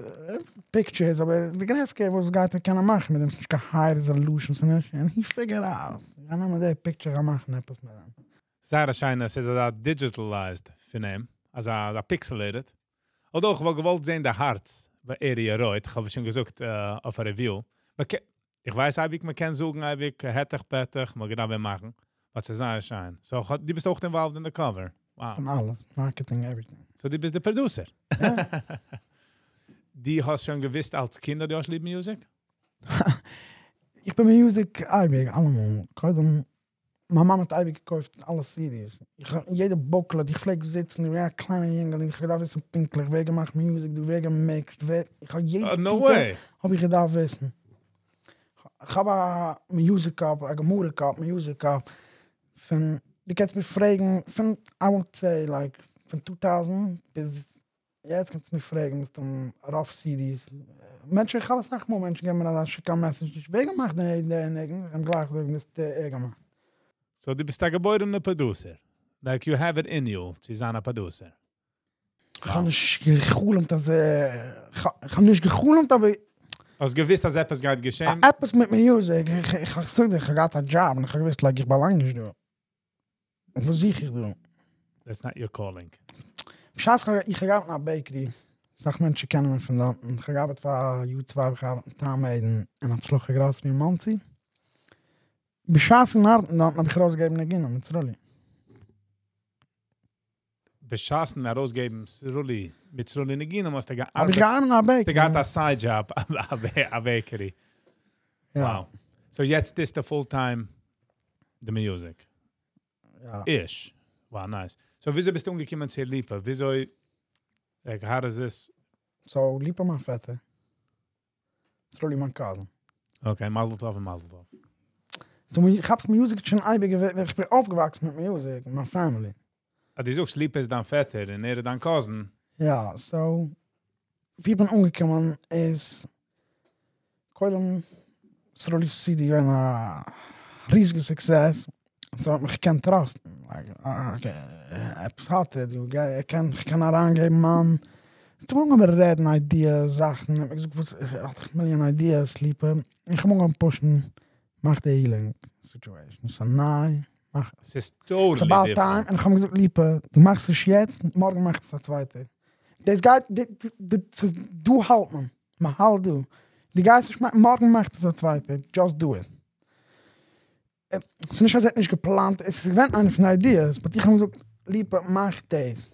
pictures, אבער די graphic וואס גייט ער קענען מאכן מיט דעם, ס'נישט קיין high resolution, ס'נישט, און he figured out, איך גיי נעמען די picture, איך גיי מאכן עפעס מיט דעם. זייער א שיינע, ס'איז אזא digitalized פון אים, אזא pixelated. אדער איך וואלט געוואלט זען די הארץ ביי area רויט, איך האב שוין געזאגט אויף א review. איך ווייס אייביג, מען קען זאגן אייביג, העטעך פעטעך, מען געדארף ווען מאכן. But ס'איז זייער שיין. So, דו ביסט אויך involved אין די cover. Wow. פון אלעס, marketing, everything. So, דו ביסט דער producer. יא. דו האסט שוין געוואוסט אלס קינד, אז דו האסט ליב music? איך בין music אייביג, אלעמאל. קודם, מיין מאמע האט אייביג געקויפט אלע CDs. איך האב יעדע booklet, איך פלעג זיצן, איך בין א קליינער יונגל, איך האב געדארפט וויסן פונקטליך ווער געמאכט music, דא ווער געמיקסט, ווער, איך האב יעדע No טיטל way. האב איך געדארפט וויסן. איך האב א music קאפ, א גמרא קאפ, music קאפ, פון, דו קענסט מיר פרעגן, פון, I would say, like, פון 2000 ביז יעצט קענסטו מיר פרעגן, מסתם רוב CDs. מענטשן, איך האב אסאך מאל מענטשן געבן מיר אזא שיק א message, ווער געמאכט די ניגון? איך האב גלייך געזאגט, דאס איז ער געמאכט. So, דו ביסט א געבוירענער producer. Like you have it in you, צו זיין א producer. איך האב נישט געחלומט אז, איך האב נישט געחלומט, אבער האסט געוואוסט אז עפעס גייט געשען? עפעס מיט music. איך האב געזאגט, איך האב געהאט א job און איך האב געוואוסט, like, איך באלאנג נישט דא. וואס זוך איך דא? That's not your calling. בשעת איך האב געארבעט אין א bakery, אסאך מענטשן קענען מיר פון דארט. איך האב געארבעט פאר א יאר צוויי, איך האב געארבעט מיט Tom Aiden אין הצלחה Grocery אין מאנסי. בשעת אין ארבעטן דארט האב איך ארויסגעגעבן ניגונים מיט סרולי. בשעת'ן ארויסגעבן סרולי, מיט סרולי ניגונים האסטו געארבעט. האב איך געארבעט אין א bakery. האסטו געהאט א side job, א bakery. יא. Wow. So יעצט איז די full time the music. יא. איש. Wow, nice. So וויאזוי ביסטו אנגעקומען צו ליפא? וויאזוי, like, how does this... So ליפא מיין פעטער. סרולי מיין cousin. Okay, מזל טוב און מזל טוב. So איך האב'ס music שוין אייביג איך בין אויפגעוואקסן מיט music, מיין family. אה, דו זאגסט, ליפא איז דיין פעטער און ער איז דיין cousin. יא, so, ווי איך בין אנגעקומען איז, קודם, סרולי CD געווען א ריזיגע success. So האט מיך געקענט trust ן. Like, okay, עפעס האט ער, דו, גיי, ער קען, איך קען אריינגעבן מיין, ס'האט אנגעהויבן רעדן ideas, זאכן, איך האב געזאגט, וואס, ער האט דאך מיליאן ideas, ליפא. איך האב אנגעהויבן push ן, מאך די healing situation. So, ניין, מאך. ס'איז totally It's about different. time. און איך האב געזאגט, ליפא, דו מאכסט עס יעצט, מארגן מאכט עס א צווייטער. דאס גייט, ס'איז, דא האלט מען. מען האלט דא. דו גייסט נישט מאכן, מארגן מאכט עס א צווייטער. Just do it. ס'איז נישט אז ער האט נישט געפלאנט, עס איז געווען איינע פון די ideas, but איך האב געזאגט, ליפא, מאך דאס.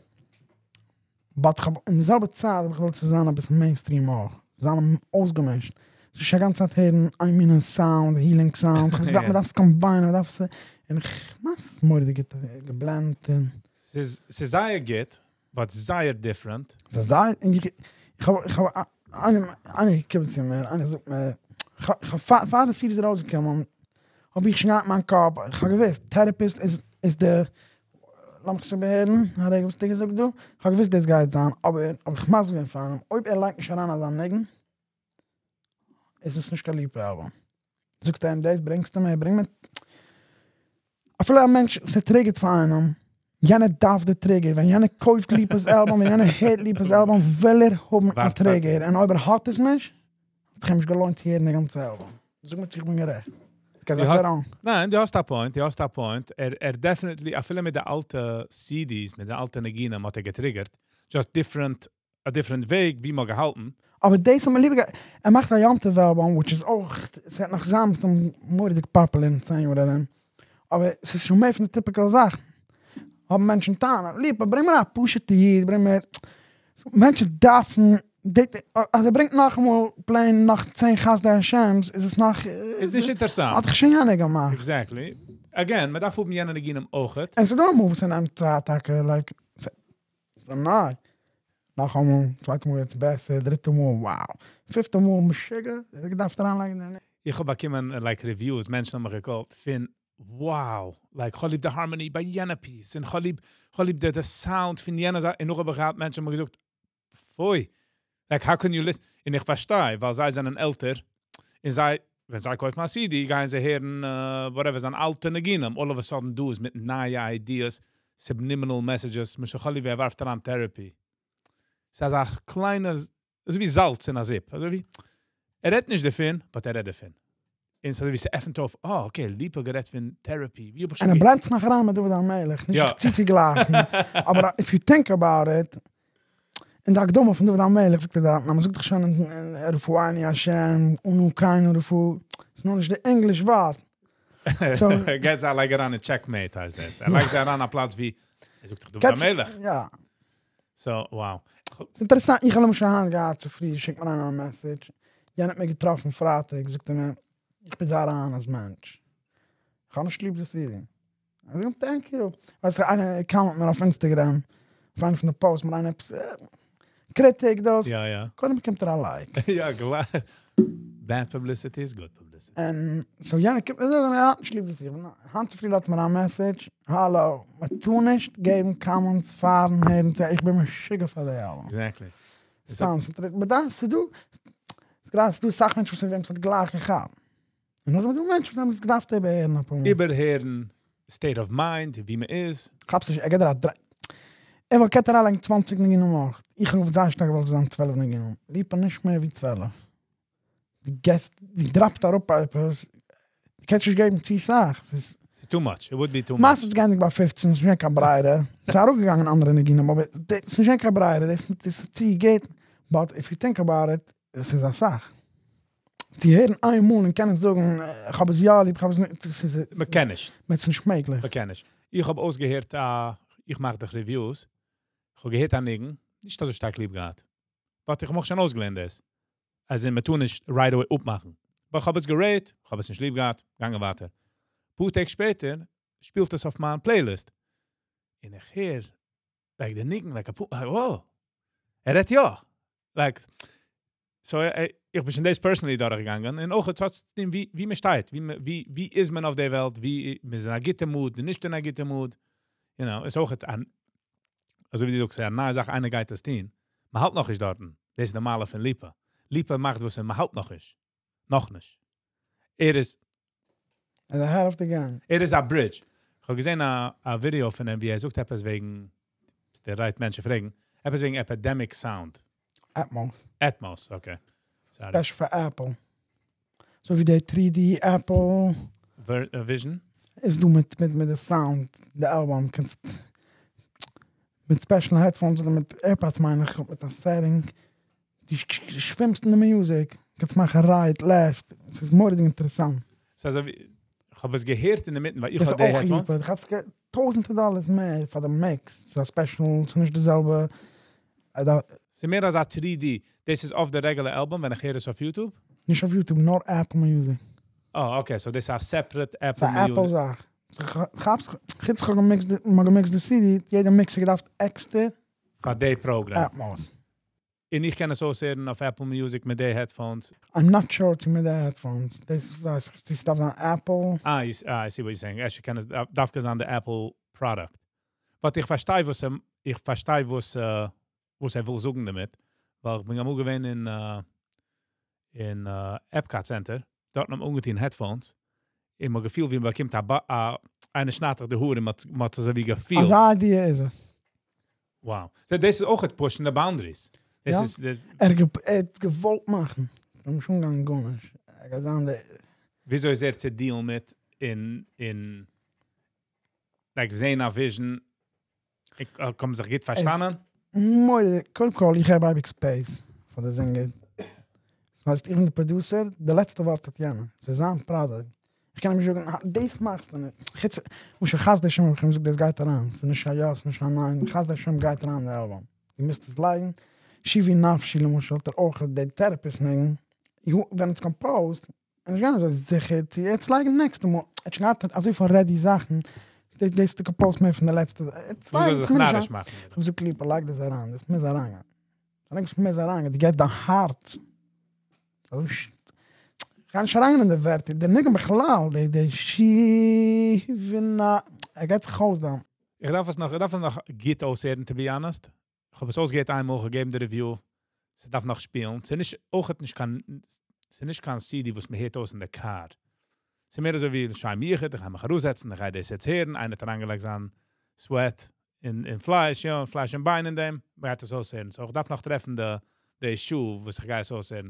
But איך האב אין די זעלבע צייט האב איך געוואלט צו זיין א ביסל mainstream אויך. זיין אויסגעמישט. ס'איז נישט א גאנצע צייט הערן איין מין sound, healing sound. איך האב געדארפט, מען דארף עס combine ען, מען דארף עס, און איך מאך עס מורא'דיג גוט גע blend ט. ס'איז זייער גוט, but זייער different. ס'איז זייער, און איך האב, איינער געקומען צו מיר, איינער זאגט מיר, איך האב פאר די CD איז ארויסגעקומען, האב איך שוין געהאט מיין קאפ, איך האב געוואוסט, Therapist איז די, לאמיך עס איבערהערן, א רגע וואס האט ער געזאגט דא? איך האב געוואוסט דאס גייט זיין, אבער האב איך מסביר געווען פאר אים, אויב ער לייגט נישט אריין אזא ניגון, איז עס נישט קיין ליפא album. זאגסטו אים דאס, ברענגסטו מיר, ברענג מיר. אפילו א מענטש, ס' trigger ט פאר איינעם, יענער דארף די trigger, ווען יענער קויפט ליפא'ס album, ווען יענער הערט ליפא'ס album, וויל ער האבן א trigger, און אויב ער האט עס נישט, האט זיך אים נישט געלוינט צו הערן די גאנצע album. זאג מיר צו איך בין גערעכט. קען זיין wrong. ניין, דו האסט א point, דו האסט א point. ער ער definitely, אפילו מיט די אלטע CDs, מיט די אלטע ניגונים האט ער געטריגערט. Just different, א different וועג, ווי מ'האט געהאלטן. אבער דאס האט מיר ליב געהאט. ער מאכט א יום טוב album, which איז אויך, ס'וועט נאך זיין מסתם מורא'דיג popular אין 10 יאר ארום. אבער ס'איז שוין מער פון די typical זאכן. האבן מענטשן טענה, ליפא, ברענג מיר א פשוט'ע איד, ברענג מיר, מענטשן דארפן, אז ער ברענגט נאכאמאל plain נאך 10 חסדי השם'ס, איז עס נאך, איז נישט אינטערעסאנט. האט דאך שוין יענער געמאכט. Exactly. Again, מען דארף האבן יענע ניגונים אויכעט. און ס'איז דא אמאל וואס ער נעמט צייט טאקע, like, ס'איז ניי. נאכאמאל, צווייטע מאל יעצט בעסער, דריטע מאל, wow. פינפטע מאל, משוגע, איך דארף אריינלייגן. איך האב באקומען, like, reviews, מענטשן האבן מיך געקאלט, פון, wow, like, כ'האב ליב די harmony ביי יענע piece, און כ'האב ליב די sound פון יענע זאך, און נאך האב איך געהאט מענטשן האבן געזאגט, פוי, like, how can you listen? און איך פארשטיי, ווייל זיי זענען עלטער, און זיי, ווען זיי קויפן א CD, גייען זיי הערן, whatever, זיין אלטע ניגונים, all of a sudden דא איז מיט נייע ideas, subliminal messages, משל כ'האב ליב ווי ער ווארפט אריין therapy. ס'איז אזא קליינע, אזוי ווי זאלץ אין א זופ, אזוי ווי, ער רעדט נישט דערפון, but ער רעדט דערפון. און ס'איז אזוי ווי ס'עפנט אויף, oh, okay, ליפא גערעדט פון therapy. ווי האב איך שוין און ער בלייבט נאך אריין מיט דוד המלך, נישט צו צוגלייכן. אבער if you think about it, אין די הקדמה פון דוד המלך זאגט ער דארט, מען זאגט דאך שוין אין רפאנו השם, אנא כן הרפואה, ס'איז נאר נישט די English ווארט. So, גייט זיי לייגן אריין אין checkmate הייסט דאס. ער לייגט זיי אריין א פלאץ ווי, ער זאגט דאך דוד המלך. יא. So, wow. ס'איז אינטערעסאנט, איך האב למשל היינט געהאט צופרי, שיקט מיר איינער א message, יענער האט מיר געטראפן פרייטאג, זאגט ער מיר, איך בין זייער א honest מענטש. איך האב נישט ליב די CD. איך זאג אים, thank you. ווייסט, איינער comment מיר אויף Instagram, אויף איינע פון די posts, מיר איינער עפעס, קריטיק דאס. יא, יא. קודם באקומט ער א like. יא, גלייך. Bad publicity is good publicity. און so יענער קומט מיר זאגן, ער האט נישט ליב די CD. היינט צופרי לאזט מיר א message, האלא, מען טאר נישט געבן comments פארן הערן, איך בין משוגע פאר די אלע. Exactly. סתם, אבער דאס איז דא, גראדע ס'איז דא אסאך מענטשן וואס וועם ס'האט גלייך געכאפט. און נאכדעם איז דא מענטשן וואס האבן עס געדארפט איבערהערן אפאר מאל. איבערהערן, state of mind, ווי מען איז. כאפסט נישט, ער געט דיר א דריי. ער וואלט געקענט אריינלייגן 20 ניגונים אויך. איך האב זייער שטארק געוואלט ס'זאל זיין 12 ניגונים. ליפא נישט מער ווי 12. דו געסט, דו דראפסט אראפ עפעס, דו קענסט נישט געבן צו סאך. ס'איז too much. It would be too much. מייסטנס גייענדיג ביי 15, ס'איז נישט קיין ברירה. ס'איז אראפגעגאנגען אנדערע ניגונים, אבער ס'איז נישט קיין ברירה. דאס איז צו גוט. But if you think about it, עס איז א סאך. צו הערן איין מאל און קענען זאגן, איך האב עס יא ליב, איך האב עס נישט, דאס איז מען קען נישט. ס'איז נישט מעגליך. מען קען נישט. איך האב אויסגעהערט, איך מאך דאך reviews. איך האב געהערט א ניגון, נישט אזוי שטארק ליב געהאט. But איך האב מיך שוין אויסגעלערנט דאס. אז מען טאר נישט right away אפמאכן. אבער איך האב עס גערעדט, איך האב עס נישט ליב געהאט, געגאנגען ווייטער. פאר טעג שפעטער, שפילט עס אויף מיין playlist. און איך הער, like די ניגון, like א like, oh, ער רעדט יא. Like, so, איך בין שוין דאס personally דורכגעגאנגען, און אויך טראצדעם, ווי, ווי מען שטייט, ווי, ווי, ווי איז מען אויף דער וועלט, ווי מען איז אין א גוטע mood, נישט אין א גוטע mood. איז אויך אן, אזוי ווי דו זאגסט, א נייע זאך, איינער גייט עס טון. מען האלט נאך נישט דארטן. דאס איז די מעלה פון ליפא. ליפא מאכט וואס מען האלט נאך נישט. נאך נישט. ער איז And ahead of the game. ער איז א bridge. איך האב געזען א ווידיאו פון אים, ווי ער זאגט עפעס וועגן, דער right מענטשן פרעגן, עפעס וועגן Epidemic Sound. Atmos. Atmos, okay. Sorry. Special for Apple. אזוי ווי די 3D Apple Vision? איז דא מיט די sound, די album, קענסט מיט special headphones אדער מיט AirPods מיין איך, מיט א setting. דו שווימסט אין די music. קענסט מאכן right, left. עס איז מורא'דיג אינטערעסאנט. ס'איז אזוי ווי, איך האב עס געהערט אין דער מיטן, ווייל איך דאס האב די אויך headphones. ליב. איך האב טויזנטער דאלארס מער פאר די mix. ס'איז א special, ס'איז נישט די זעלבע. ס'איז מער אזא 3D. דאס איז אויף די regular album, ווען איך הער עס אויף YouTube? נישט אויף YouTube, נאר Apple Music. Oh, okay, so דאס איז א separate Apple ס'איז א Music. Apple זאך. כאפסט, חוץ איך האב געמיקסט די, מ'האט געמיקסט די CD, יעדער mixer געדארפט עקסטער. פאר די program. Atmos. און איך קען עס אויסהערן אויף Apple Music מיט די headphones. I'm not sure צו מיט די headphones. דאס דארף זיין Apple. Ah, I see what you're saying. אפשר קען עס, דארף זיין די Apple product. But איך פארשטיי, וואס ער וויל זאגן דערמיט. ווייל איך בין אמאל געווען אין Epcot Center. דארט האבן אנגעטון headphones. און מ'האט געפילט, ווי מען באקומט איינער שניידט דיך די האר און מ'האט אזוי ווי געפילט. אזא idea איז עס. Wow. So, דאס איז אויך pushing the boundaries. דאס יא. איז ער האט געוואלט מאכן. איך בין שוין געגאנגען גארנישט. ער גייט זיין דער וויאזוי איז ער צו deal ן מיט אין like זען א vision, איך האב זיך גוט פארשטאנען? מורא'דיג, קודם כל איך געב אייביג space פאר די זינגער, דאס הייסט איך בין די producer, די לעצטע ווארט האט יענער, ס'איז זיין product, איך קען אים נישט זאגן אה דאס מאכסטו נישט, חוץ למשל חסדי השם האב איך אים געזאגט דאס גייט אריין, ס'איז נישט א יא ס'איז נישט א ניין, חסדי השם גייט אריין אין די אלבום, דו מוזט עס לייגן, שיבי נפשי למשל האט ער אויך די therapist ניגון, ווען it's composed, ער איז נישט געווען אזוי זיכער צו יעצט לייגן next ע מאל, ער האט שוין געהאט אזויפיל ready זאכן, דאס האט ער composed מער פון די לעצטע. וואס זאל זיך נאריש מאכן? איך האב געזאגט ליפא לייג דאס אריין, דאס מוז אריינגיין. דאס מוז אריינגיין, דו געבסט דיין הארץ. כ'גיי נישט אריינגיין אין די ווערטער, די ניגון בכלל, די די שיבינה, ער געבט זיך אויס דאן. איך דארף עס נאך, איך דארף עס נאך גוט אויסהערן to be honest. איך האב עס אויסגעהערט איינמאל, איך האב געגעבן די review, ס'דארף נאך שפילן. ס'איז נישט, אויכעט נישט קיין, ס'איז נישט קיין CD וואס מ'הערט אויס אין די קאר. ס'איז מער אזוי ווי לשם יחוד, איך גיי מיך אראפזעצן, איך גיי דאס יעצט הערן, איינער האט אריינגעלייגט זיין sweat אין פלייש, יא, פלייש און ביין אין דעם, מ'גייט עס אויסהערן. So איך דארף נאך טרעפן די די שעה וואס איך גיי עס אויסהערן.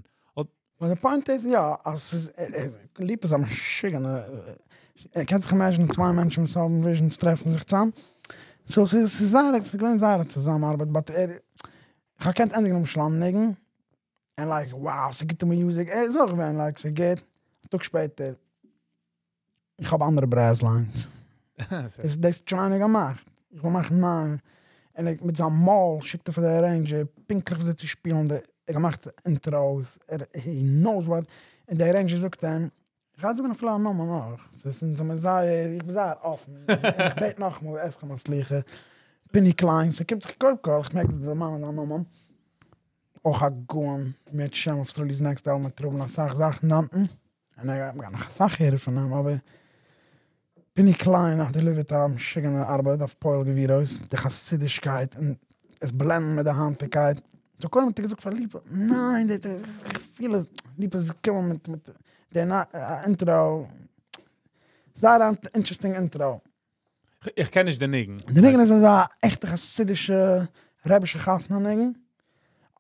But the point איז יא, אז ס'איז, ליפא איז א משוגענע, קענסט זיך imagine ען צוויי מענטשן וואס האבן visions טרעפן זיך צוזאם? So ס'איז ס'איז זייער, ס'איז געווען זייער א צוזאמארבעט, but ער, איך האב געקענט ענדיגן למשל א ניגון, און like wow ס'איז גוטע music, ער איז אויך געווען like ס'איז גוט, א טאג שפעטער, איך האב אנדערע brass lines, דאס האט שוין איינער געמאכט, איך וויל מאכן נייע, און ער מיט זיין מויל שיקט ער פאר די arranger פונקטליך וויאזוי צו שפילן די, ער האט געמאכט intros, ער he knows what, און די arranger זאגט אים, איך גיי זאגן אפילו א נאמען אויך, ס'איז אונז זעמיר זייער, איך בין זייער אפן, איך בעט נאכאמאל אתכם הסליחה, פיני קליין, ס'קומט זיך קודם כל, איך מעג דערמאנען א נאמען, אויך א גאון, אם ירצה השם אויף סרולי'ס next album וועט ער האבן אסאך זאכן דארטן, און ער גייט מ'גייט נאך אסאך הערן פון אים, אבער פיני קליין האט deliver ט א משוגענע ארבעט אויף פועל גבורות, די חסידישקייט און עס blend ן מיט די היינטיגקייט, so קודם האט ער געזאגט פאר ליפא, ניין די די איך פיל עס, ליפא איז געקומען מיט מיט די intro, זייער א interesting intro. איך קען נישט די ניגון. די ניגון איז אזא עכטע חסידישע רבישע חתונה ניגון,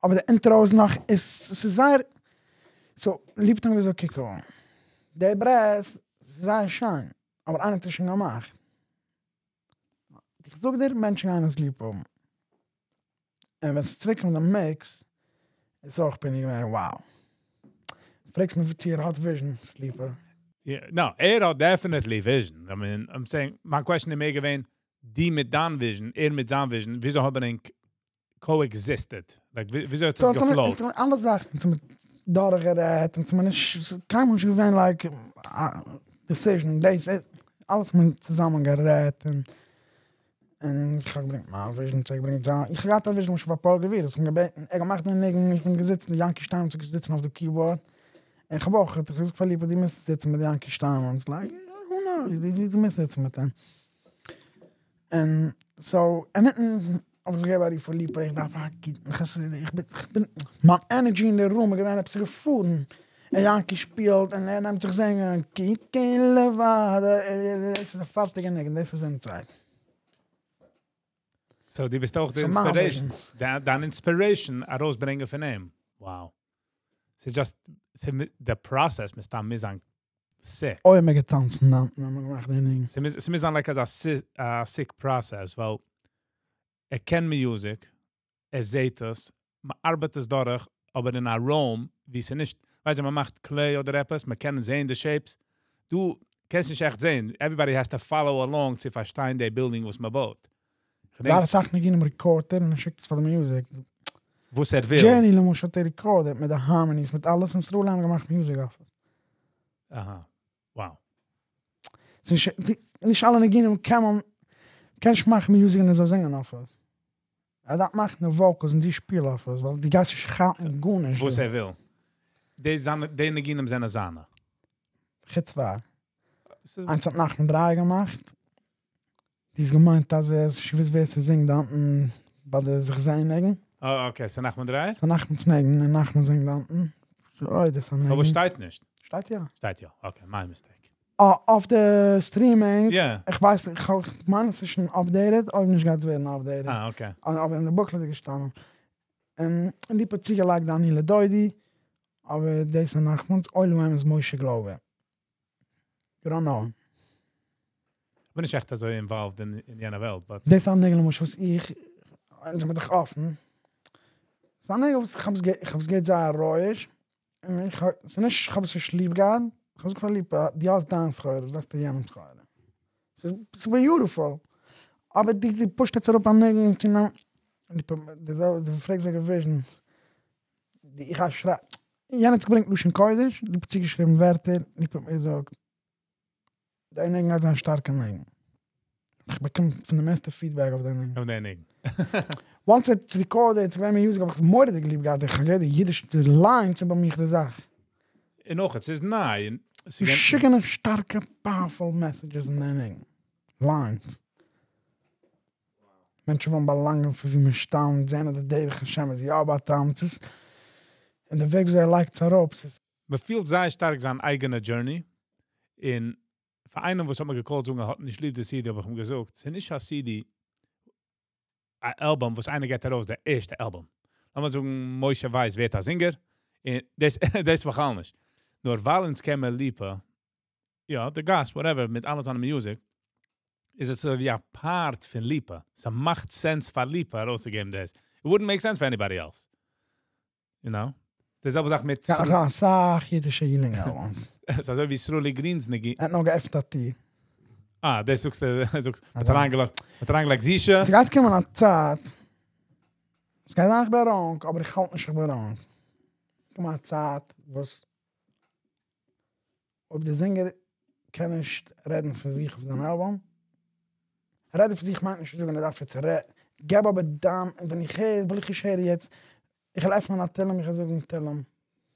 אבער די intro איז נאך איז ס'איז זייער, so ליפא האט אים געזאגט קוק אן, די brass איז זייער שיין, אבער איינער האט עס שוין געמאכט, איך זאג דיר מענטשן גייען עס ליב האבן, און ווען ס'איז צוריק געקומען די mix איז אויך בין איך געווען wow. פרעגסט מיר צו ער האט vision, ליפא? No, ער האט definitely vision. I mean, I'm saying, מיין question איז מער געווען, דו מיט דיין vision, ער מיט זיין vision, וויאזוי האבן ענק coexisted? Like, וויאזוי האט עס גע flow ט? אלע זאכן האט מען דורכגערעדט, און ס'איז נישט, קיינמאל נישט געווען like א decision, דאס, אלעס האט מען צוזאמען גערעדט, און און איך האב געברענגט מיין vision, ער האט געברענגט זיין, איך האב געהאט א vision למשל פאר פועל גבורות, איך האב געבעטן, ער האט געמאכט די ניגון, איך בין געזיצן, יענקי שטיינמאן איז געזיצן אויף די keyboard, און איך האב אויך, איך האב געזאגט פאר ליפא דו מוזט זיצן מיט יענקי שטיינמאן, he's like, who knows, דו מוזט זיצן מיט אים. און so אינמיטן האב איך זיך געגעבן א רוף פאר ליפא, איך דארף א גוטן חסיד, איך בין, איך בין, מיין energy אין די room איז געווען עפעס געפארן, און יענקי שפילט און ער נעמט זיך זינגען כי כן לבדו, דאס איז א פארטיגע ניגון, דאס איז inside. So דו ביסט אויך די inspiration, דיין inspiration ארויסברענגען פון אים, wow. ס'איז just, די process מסתם מוז זיין sick. אוי האט מען געטאנצן דאן ווען מ'האט געמאכט די ניגון. ס'מוז זיין like אזא sick process, ווייל ער קען music, ער זעהט עס, מ'ארבעט עס דורך, אבער אין א room ווי ס'איז נישט, ווייסט ווען מ'מאכט clay אדער עפעס, מ'קען זעהן די shapes, דו קענסט נישט עכט זעהן, everybody has to follow along צו פארשטיין די building וואס מ'בויט. זייער אסאך ניגונים record ט ער און ער שיקט עס פאר די music. וואס ער וויל. Journey למשל האט ער recorded מיט די harmonies מיט אלעס און סרול האבן געמאכט music אויף עס. אהא. Wow. ס'נישט נישט אלע ניגונים קען מען קען נישט מאכן music און ער זאל זינגען אויף עס. ער דארף מאכן די vocals און דו שפיל אויף עס ווייל דו גייסט נישט כאפן גארנישט. וואס ער וויל. די זיינע די ניגונים זענען זיינע. חוץ צוויי. איינס האט נחמן דרייער געמאכט. דו האסט געמיינט אז ער האט נישט געוואוסט ווער ס'זינגט דארטן ביי די זיך זעהן ניגון? אה okay, ס'איז נחמן דרייער? ס'איז נחמנ'ס ניגון און נחמן זינגט דארטן. אוי דאס איז א ניגון. אבער שטייט נישט. שטייט יא. שטייט יא, okay, my mistake. אה, אויף די streaming? יא. איך ווייס נישט, איך מיין עס איז שוין updated, אויב נישט גייט עס ווערן updated. אה okay. אבער אין די booklet איז געשטאנען. און ליפא האט צוגעלייגט די אני לדודי, אבער דאס איז נחמנ'ס, אוי לאם איז משה גלויבער. You don't know him. כ'בין נישט עכט אזוי involved אין יענע וועלט, but. דאס איז א ניגון למשל וואס איך, אונז זעמיר דאך אפן, ס'איז א ניגון וואס איך האב עס איך האב עס געהערט זייער רויאיש, און איך האב, ס'איז נישט איך האב עס נישט ליב געהאט, איך האב עס געפאר ליב, דו האסט דיין סחורה, וואס דארפסטו יענעמ'ס סחורה? ס'איז beautiful, אבער דו דו push סט יעצט אראפ א ניגון צו נעמען, דו פרעגסט וועגן vision, איך גיי שרייבן, יענער האט געברענגט לשון קודש, דו האסט צוגעשריבן ווערטער, איך האב געזאגט, די ניגון גייט זיין א שטארקע ניגון. איך באקום פון די מערסטע feedback אויף די ניגון. אויף די ניגון. Once it's recorded, ס'געווען music האב איך מורא'דיג ליב געהאט, איך האב געהערט די אידיש, די lines איז ביי מיך די זאך. און אויך, ס'איז ניי, און ס'איז משוגענע שטארקע powerful messages אין די ניגון. Lines. מענטשן ווילן באלאנגען פון ווי מען שטאמט, זען אז די דרך השם איז יא בא'טעמ'ט, ס'איז, און די וועג וויאזוי ער לייגט עס אראפ, ס'איז. מען פילט זייער שטארק זיין אייגענע journey, און פאר איינעם וואס האט מיר גע call ט זאגן ער האט נישט ליב די CD האב איך אים געזאגט, ס'איז נישט א CD, א album וואס איינער געבט ארויס די ערשטע album. לאמיר זאגן משה ווייס ווערט א זינגער, און דאס דאס בכלל נישט. נאר ווייל אונז קען מיר ליפא, יא, די גאס, whatever, מיט אלע זיינע music, איז עס אזוי ווי א part פון ליפא. ס'מאכט sense פאר ליפא ארויסצוגעבן דאס. It wouldn't make sense for anybody else. You know? די זעלבע זאך מיט. יא, אסאך אידישע healing albums. ס'איז אזוי ווי סרולי גרין'ס ניגון. ער האט נאר געעפנט א טיר. אה, דאס זאגסטו, זאגסט, מ'האט אריינגעלאזט, מ'האט אריינגעלייגט זישע. ס'גייט קומען א צייט, ס'גייט זיין איך בין wrong, אבער איך האלט נישט איך בין wrong. קומען א צייט וואס אויב די זינגער קען נישט רעדן פון זיך אויף זיין אלבום, רעדן פון זיך מיינט נישט צו זאגן ער דארף יעצט רעדן, געב אבער דיין, ווען איך הער, וויל איך נישט הערן יעצט, איך וויל עפענען א תהלים, איך וויל זאגן תהלים,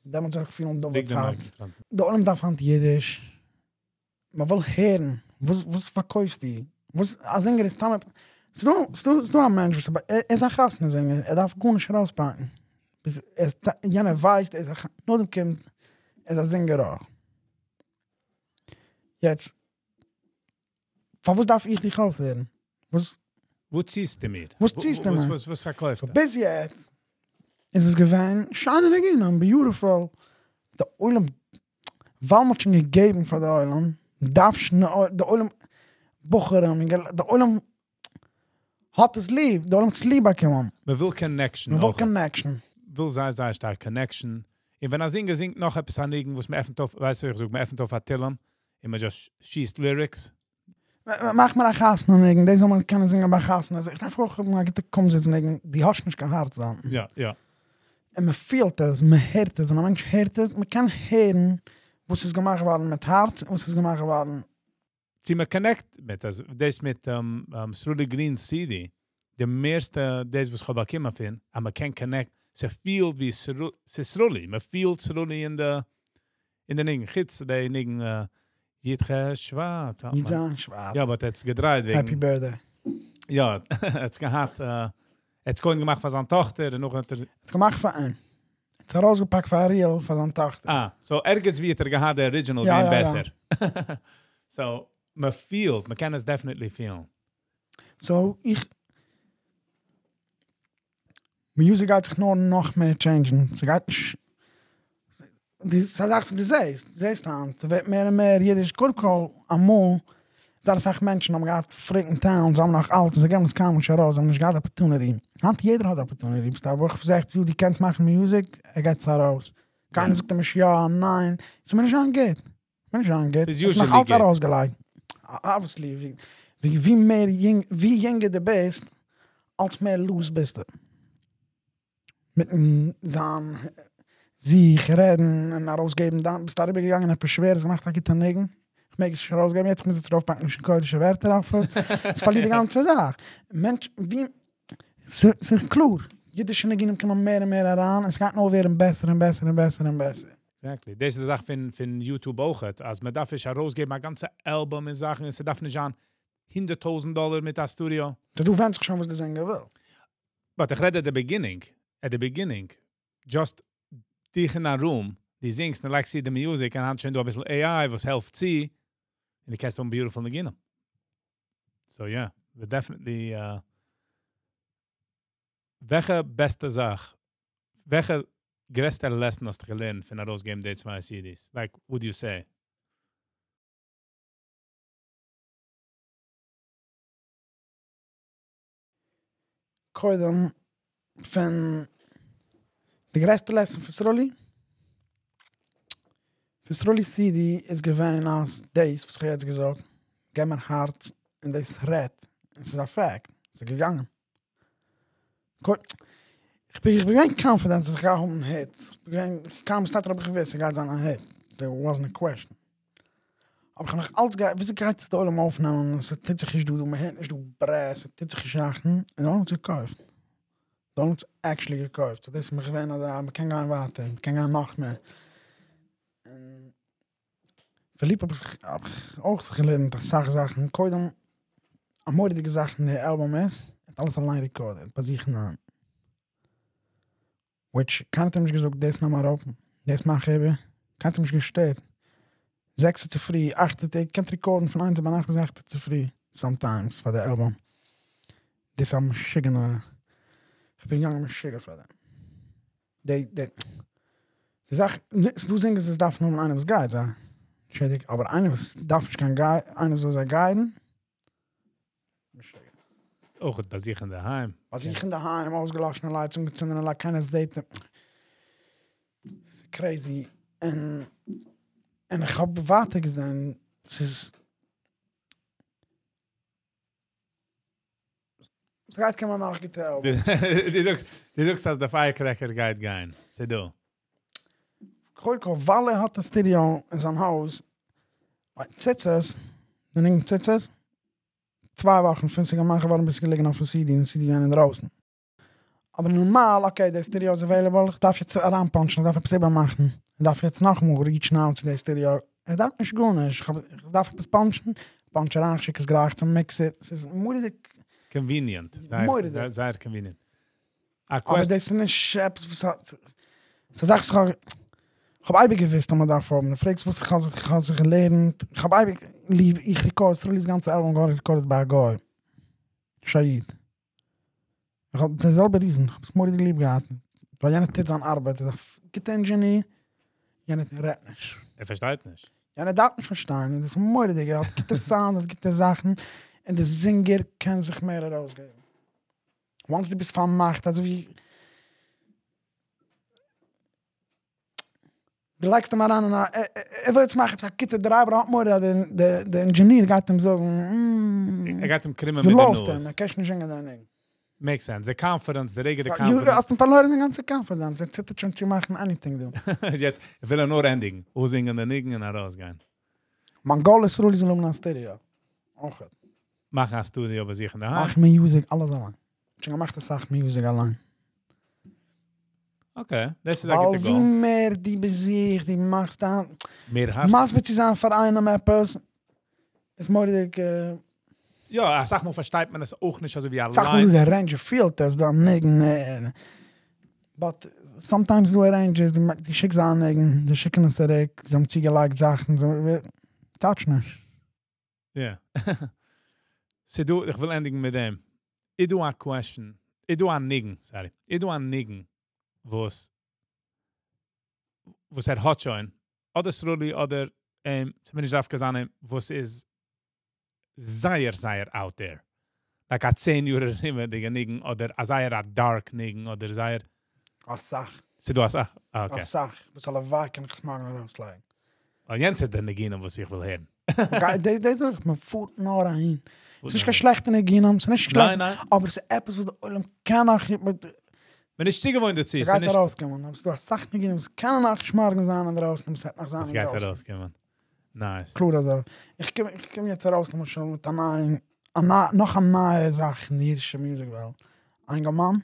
דעמאלטס וועל איך פילן דוד'ס הארץ. די עולם דארף היינט אידיש, מען וויל הערן, וואס וואס פארקויפסטו? וואס א זינגער איז סתם ס'דא ס'דא א מענטש וואס ער איז א חתונה זינגער, ער דארף גארנישט ארויספאקן, יענער ווייסט ער איז א נאכדעם קומט ער איז א זינגער אויך. יעצט פארוואס דארף איך דיך אויסהערן? וואס. וואס ציסטו מיר? וואס ציסטו מיר? וואס פארקויפסטו? ביז יעצט איז עס געווען שיינע ניגונים, beautiful, די עולם ווייל מ'האט שוין געגעבן פאר די עולם, דארף שוין די עולם, בחורים, אינגעלייט, די עולם האט עס ליב, די עולם האט עס ליב באקומען. מ'וויל connection אויך. מ'וויל connection. וויל זייער זייער שטארק connection, און ווען א זינגער זינגט נאך עפעס א ניגון וואס מ'עפנט אויף, ווייסט ווי איך זאג, מ'עפנט אויף א תהלים און מ' just שיסט lyrics. מאך מיר א חתונה ניגון, דאס זאל מען קענען זינגען ביי חתונה, איך דארף אויך האבן א גוטע קומזיץ ניגון, דו האסט נישט קיין הארץ דאן. יא יא. און מען פילט עס, מען הערט עס, ווען א מענטש הערט עס, מען קען הערן וואס איז געמאכט געווארן מיט הארץ און וואס איז געמאכט געווארן. צו מען connect מיט עס, דאס מיט סרולי גרין'ס CD, די מערסטע דאס וואס כ'האב באקומען פון, אז מען קען connect, ס'פילט ווי ס'איז סרולי, מען פילט סרולי אין די אין די ניגון, חוץ די ניגון י"ח שבט. י"ז שבט. יא, but ער האט עס געדרייט וועגן. Happy birthday. יא, ער האט עס געהאט, ער האט עס קודם געמאכט פאר זיין טאכטער און נאכדעם האט ער. ער האט עס געמאכט פאר אים. ער האט עס ארויסגעפאקט פאר אריאל פאר זיין טאכטער. אה, so ערגעץ ווי האט ער געהאט די original געווען בעסער. So, מען פילט, מען קען עס definitely פילן. So, איך. Music גייט זיך נאר נאך מער change ן, ס'גייט נישט, ס'איז א זאך וואס דו זעהסט, דו זעהסט היינט, ס'ווערט מער און מער אידיש, קודם כל אמאל זייער אסאך מענטשן האבן געהאט freaking talent, זיי האבן נאך אלץ און זיי געבן עס קיינמאל נישט ארויס, זיי האבן נישט געהאט opportunity, היינט יעדער האט opportunity, ביסט א בחור פון 60 יאר דו קענסט מאכן music, ער געבט עס ארויס, קיינער זאגט אים נישט יא ניין, ס'מוז נישט זיין גוט, מוז נישט זיין גוט, ס'איז עס נאך usually אלץ גוט. ארויסגעלייגט, obviously, ווי ווי מער יונג, ווי יונגער דו ביסט, אלץ מער loose ביסטו. מיטן זיין זיך רעדן און ארויסגעבן דיין, ביסט אריבערגעגאנגען עפעס שווער, האסט געמאכט א גוטע ניגון, כ'מעג עס נישט ארויסגעבן יעצט, כ'מוז יעצט ארויפפאקן לשון קודש'ע ווערטער אויף עס, עס פארלירט די גאנצע זאך. מענטש, ווי, ס'איז קלאר, אידישע ניגונים קומען מער און מער אריין, און ס'גייט נאר ווערן בעסער און בעסער און בעסער און בעסער. Exactly. דאס איז די זאך פון פון YouTube אויכעט, אז מען דארף נישט ארויסגעבן א גאנצע album און זאכן, און ס'דארף נישט זיין 100,000 דאלער מיט א studio. דא ווענדט זיך שוין וואס די זינגער וויל. But איך רעד at the beginning, at the beginning, just דיך אין א room, דו זינגסט און לייגסט צו די music, און היינט שוין דא אביסל AI וואס העלפט צו, און דו קענסט האבן beautiful ניגונים. So yeah, we definitely, וועלכע בעסטע זאך, וועלכע גרעסטע lesson האסטו געלערנט פון ארויסגעבן די צוויי CDs? Like, would you say? קודם פון די גרעסטע lesson פון סרולי, פון סרולי CD איז געווען אז דאס וואס איך האב יעצט געזאגט, געב מיר הארץ און דאס רעדט, און ס'איז א fact, ס'איז געגאנגען. איך בין איך בין געווען confident אז איך גיי האבן hits, איך בין געווען, קיינמאל שטייט האב איך געוואוסט ס'גייט זיין א hit, there wasn't a question. אבער איך האב נאך אלץ גע, וויאזוי גייט עס די עולם אויפנעמען, ס'טוט זיך נישט דא, דא מ'הערט נישט דא ברעס, ס'טוט זיך נישט זאכן, און די עולם האט עס געקויפט. די עולם האט עס actually געקויפט, so דאס איז מיך געווען אז מ'קען גיין ווייטער, מ'קען גיין נאך מער. און פון ליפא האב איך האב איך אויך זיך געלערנט אסאך זאכן, קודם א מורא'דיגע זאך אין די אלבום איז, ער האט אלעס אליין recorded ביי זיך אינדערהיים. Which קיינער האט אים נישט געזאגט דאס נעם אראפ, דאס מאך איבער, קיינער האט אים נישט געשטערט. 6 צופרי, 8 טאג, קענט record ן פון 1 ביינאכט ביז 8 צופרי, sometimes פאר די אלבום. דאס איז א משוגענע, איך בין געגאנגען משוגע פאר דעם. די, די, די זאך, ס'דא singers וואס דארפן האבן איינער וואס גייט זיי, שעדיג, אבער איינער וואס דארף נישט קיין guide, איינער וואס זאל זיי guide ן, משוגע. אויך ביי זיך אינדערהיים. ביי זיך אינדערהיים, אויסגעלאשענע lights, אנגעצינדענע lights, קיינער זעט אים. ס'איז crazy. און, און איך האב ווייטער געזען, ס'איז, ס'גייט קומען נאך גוטע albums. דו זאגסט אז די firecracker גייט גיין. ס'איז דא. קודם כל, ווייל ער האט א studio אין זיין הויז, ציצית, די ניגון ציצית, 2 וואכן פון ס'איז געמאכט געווארן ביז ס'איז געלעגן אויפן CD און CD געווען אינדרויסן. אבער נארמאל, okay, די studio איז available, איך דארף יעצט אריינפאנטשן, איך דארף עפעס איבערמאכן. איך דארף יעצט נאכאמאל reach ן out צו די studio. ער דארף נישט גארנישט, איך דארף עפעס punch ן, punch אריין, שיק עס גלייך צום mixer. ס'איז מורא'דיג. Convenient. מורא'דיג. זייער convenient. אבער דאס איז נישט עפעס וואס האט, ס'איז א זאך וואס איך האב, איך האב אייביג געוואוסט אז מען דארף האבן. דו פרעגסט וואס איך האב זיך, איך האב זיך געלערנט, איך האב אייביג ליב, איך record, סרולי'ס גאנצע אלבום געווארן recorded ביי א גוי. נישט א איד. איך האב די זעלבע reason, איך האב עס מורא'דיג ליב געהאט. ווייל יענער טוט זיין ארבעט, איז א גוטע engineer, יענער רעדט נישט. ער פארשטייט נישט. יענער דארף נישט פארשטיין, און דאס איז מורא'דיג, ער האט גוטע sound, ער האט גוטע זאכן, און די singer קען זיך מער ארויסגעבן. Once דו ביסט פארמאכט, אזוי ווי דו לייגסט אים אריין אין א, ער וויל יעצט מאכן עפעס א גוטע דריי, אבער ער האט מורא אז די engineer גייט אים זאגן, ער גייט אים קרימען מיט די נאז. דו לאזט אים, ער קען נישט זינגען דיין ניגון. Makes sense. די confidence, די רגע די confidence. האסט אים פארלוירן די גאנצע confidence, ער ציטערט שוין צו מאכן anything דא. יעצט וויל ער נאר ענדיגן, אויסזינגען די ניגון און ארויסגיין. מיין goal איז סרולי זאל האבן א studio. אויך. מאכן א studio ביי זיך אינדערהיים. מאכן music אלעס אליין. שוין געמאכט אסאך music אליין. Okay, דאס איז א גוטע goal. ווייל ווי מער דו ביסט זיך, דו מאכסט דיין... מער הארץ. מסביר צו זיין פאר איינעם עפעס, איז מורא'דיג... יא, אסאך מאל פארשטייט מען עס אויך נישט אזוי ווי אליינס. אסאך מאל דו arranger פילט עס, דא א ניגון, but sometimes דא arrangers, דו שיקסט זיי א ניגון, זיי שיקן עס צוריק, זיי האבן צוגעלייגט זאכן, touch נישט. יא. ס'דא, איך וויל ענדיגן מיט דעם. איז דא א question, איז דא א ניגון, sorry, איז דא א ניגון וואס ער האט שוין, אדער סרולי, אדער אים, צומינדעסט דארף זיין אים, וואס איז זייער, זייער out there. Like א 10 יאר ארומעדיגע ניגון, אדער א זייער א dark ניגון, אדער זייער... א סאך. ס'דא א סאך? Ah, okay. א סאך. וואס הלוואי קען איך עס מארגן ארויסלייגן. ווייל יענץ איז די ניגונים וואס איך וויל הערן. דאס זאג איך, מען פארט נאר אהין. ס'איז נישט קיין שלעכטע ניגונים, ס'איז נישט שלעכט. ניין, ניין. אבער ס'איז עפעס וואס די עולם קען נאך נישט מיט... מען איז נישט צוגעוואוינט דערצו, ס'איז ס'גייט נישט... ארויסקומען, אבער ס'איז דא אסאך ניגונים וואס קענען נאך נישט מארגן זיין אינדרויסן, אבער ס'וועט נאך זיין ס'גייט אינדרויסן. ארויסקומען. Nice. קלאר אזוי. איך קום יעצט ארויס למשל מיט א נייע, א נייע, נאך א נייע זאך אין די אידישע music וועלט. א אינגערמאן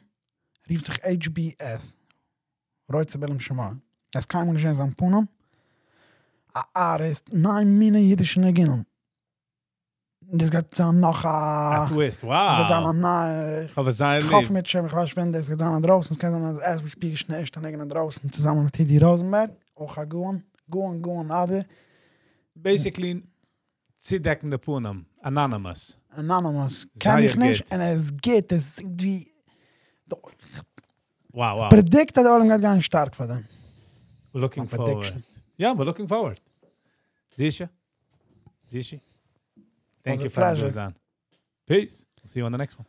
רופט זיך HBS. רוצה בעילום שם. ער איז קיינמאל נישט געזען זיין פנים. א artist, ניין מיני אידישע ניגונים. דאס גייט זיין נאך א... א twist, wow. דאס גייט זיין א נייע... איך האב עס זייער ליב. איך האף מיט שם, איך ווייס נישט ווען דאס גייט זיין אינדרויסן. עס קען זיין אז as we speak איז שוין די ערשטע ניגון אינדרויסן, צוזאמען מיט הידי ראזענבערג, אויך א גאון, גאון, גאון אדיר. Basically, צודעקן די פנים, anonymous. Anonymous, קען איך נישט, און ער איז גוט, ער זינגט ווי... Wow, wow. Predict אז דער עולם גייט גיין שטארק פאר דעם. We're looking My prediction. forward. Yeah, we're looking forward. Zisha? Zishi? Thank Was a you for pleasure. זיין. Peace. We'll see you on the next one.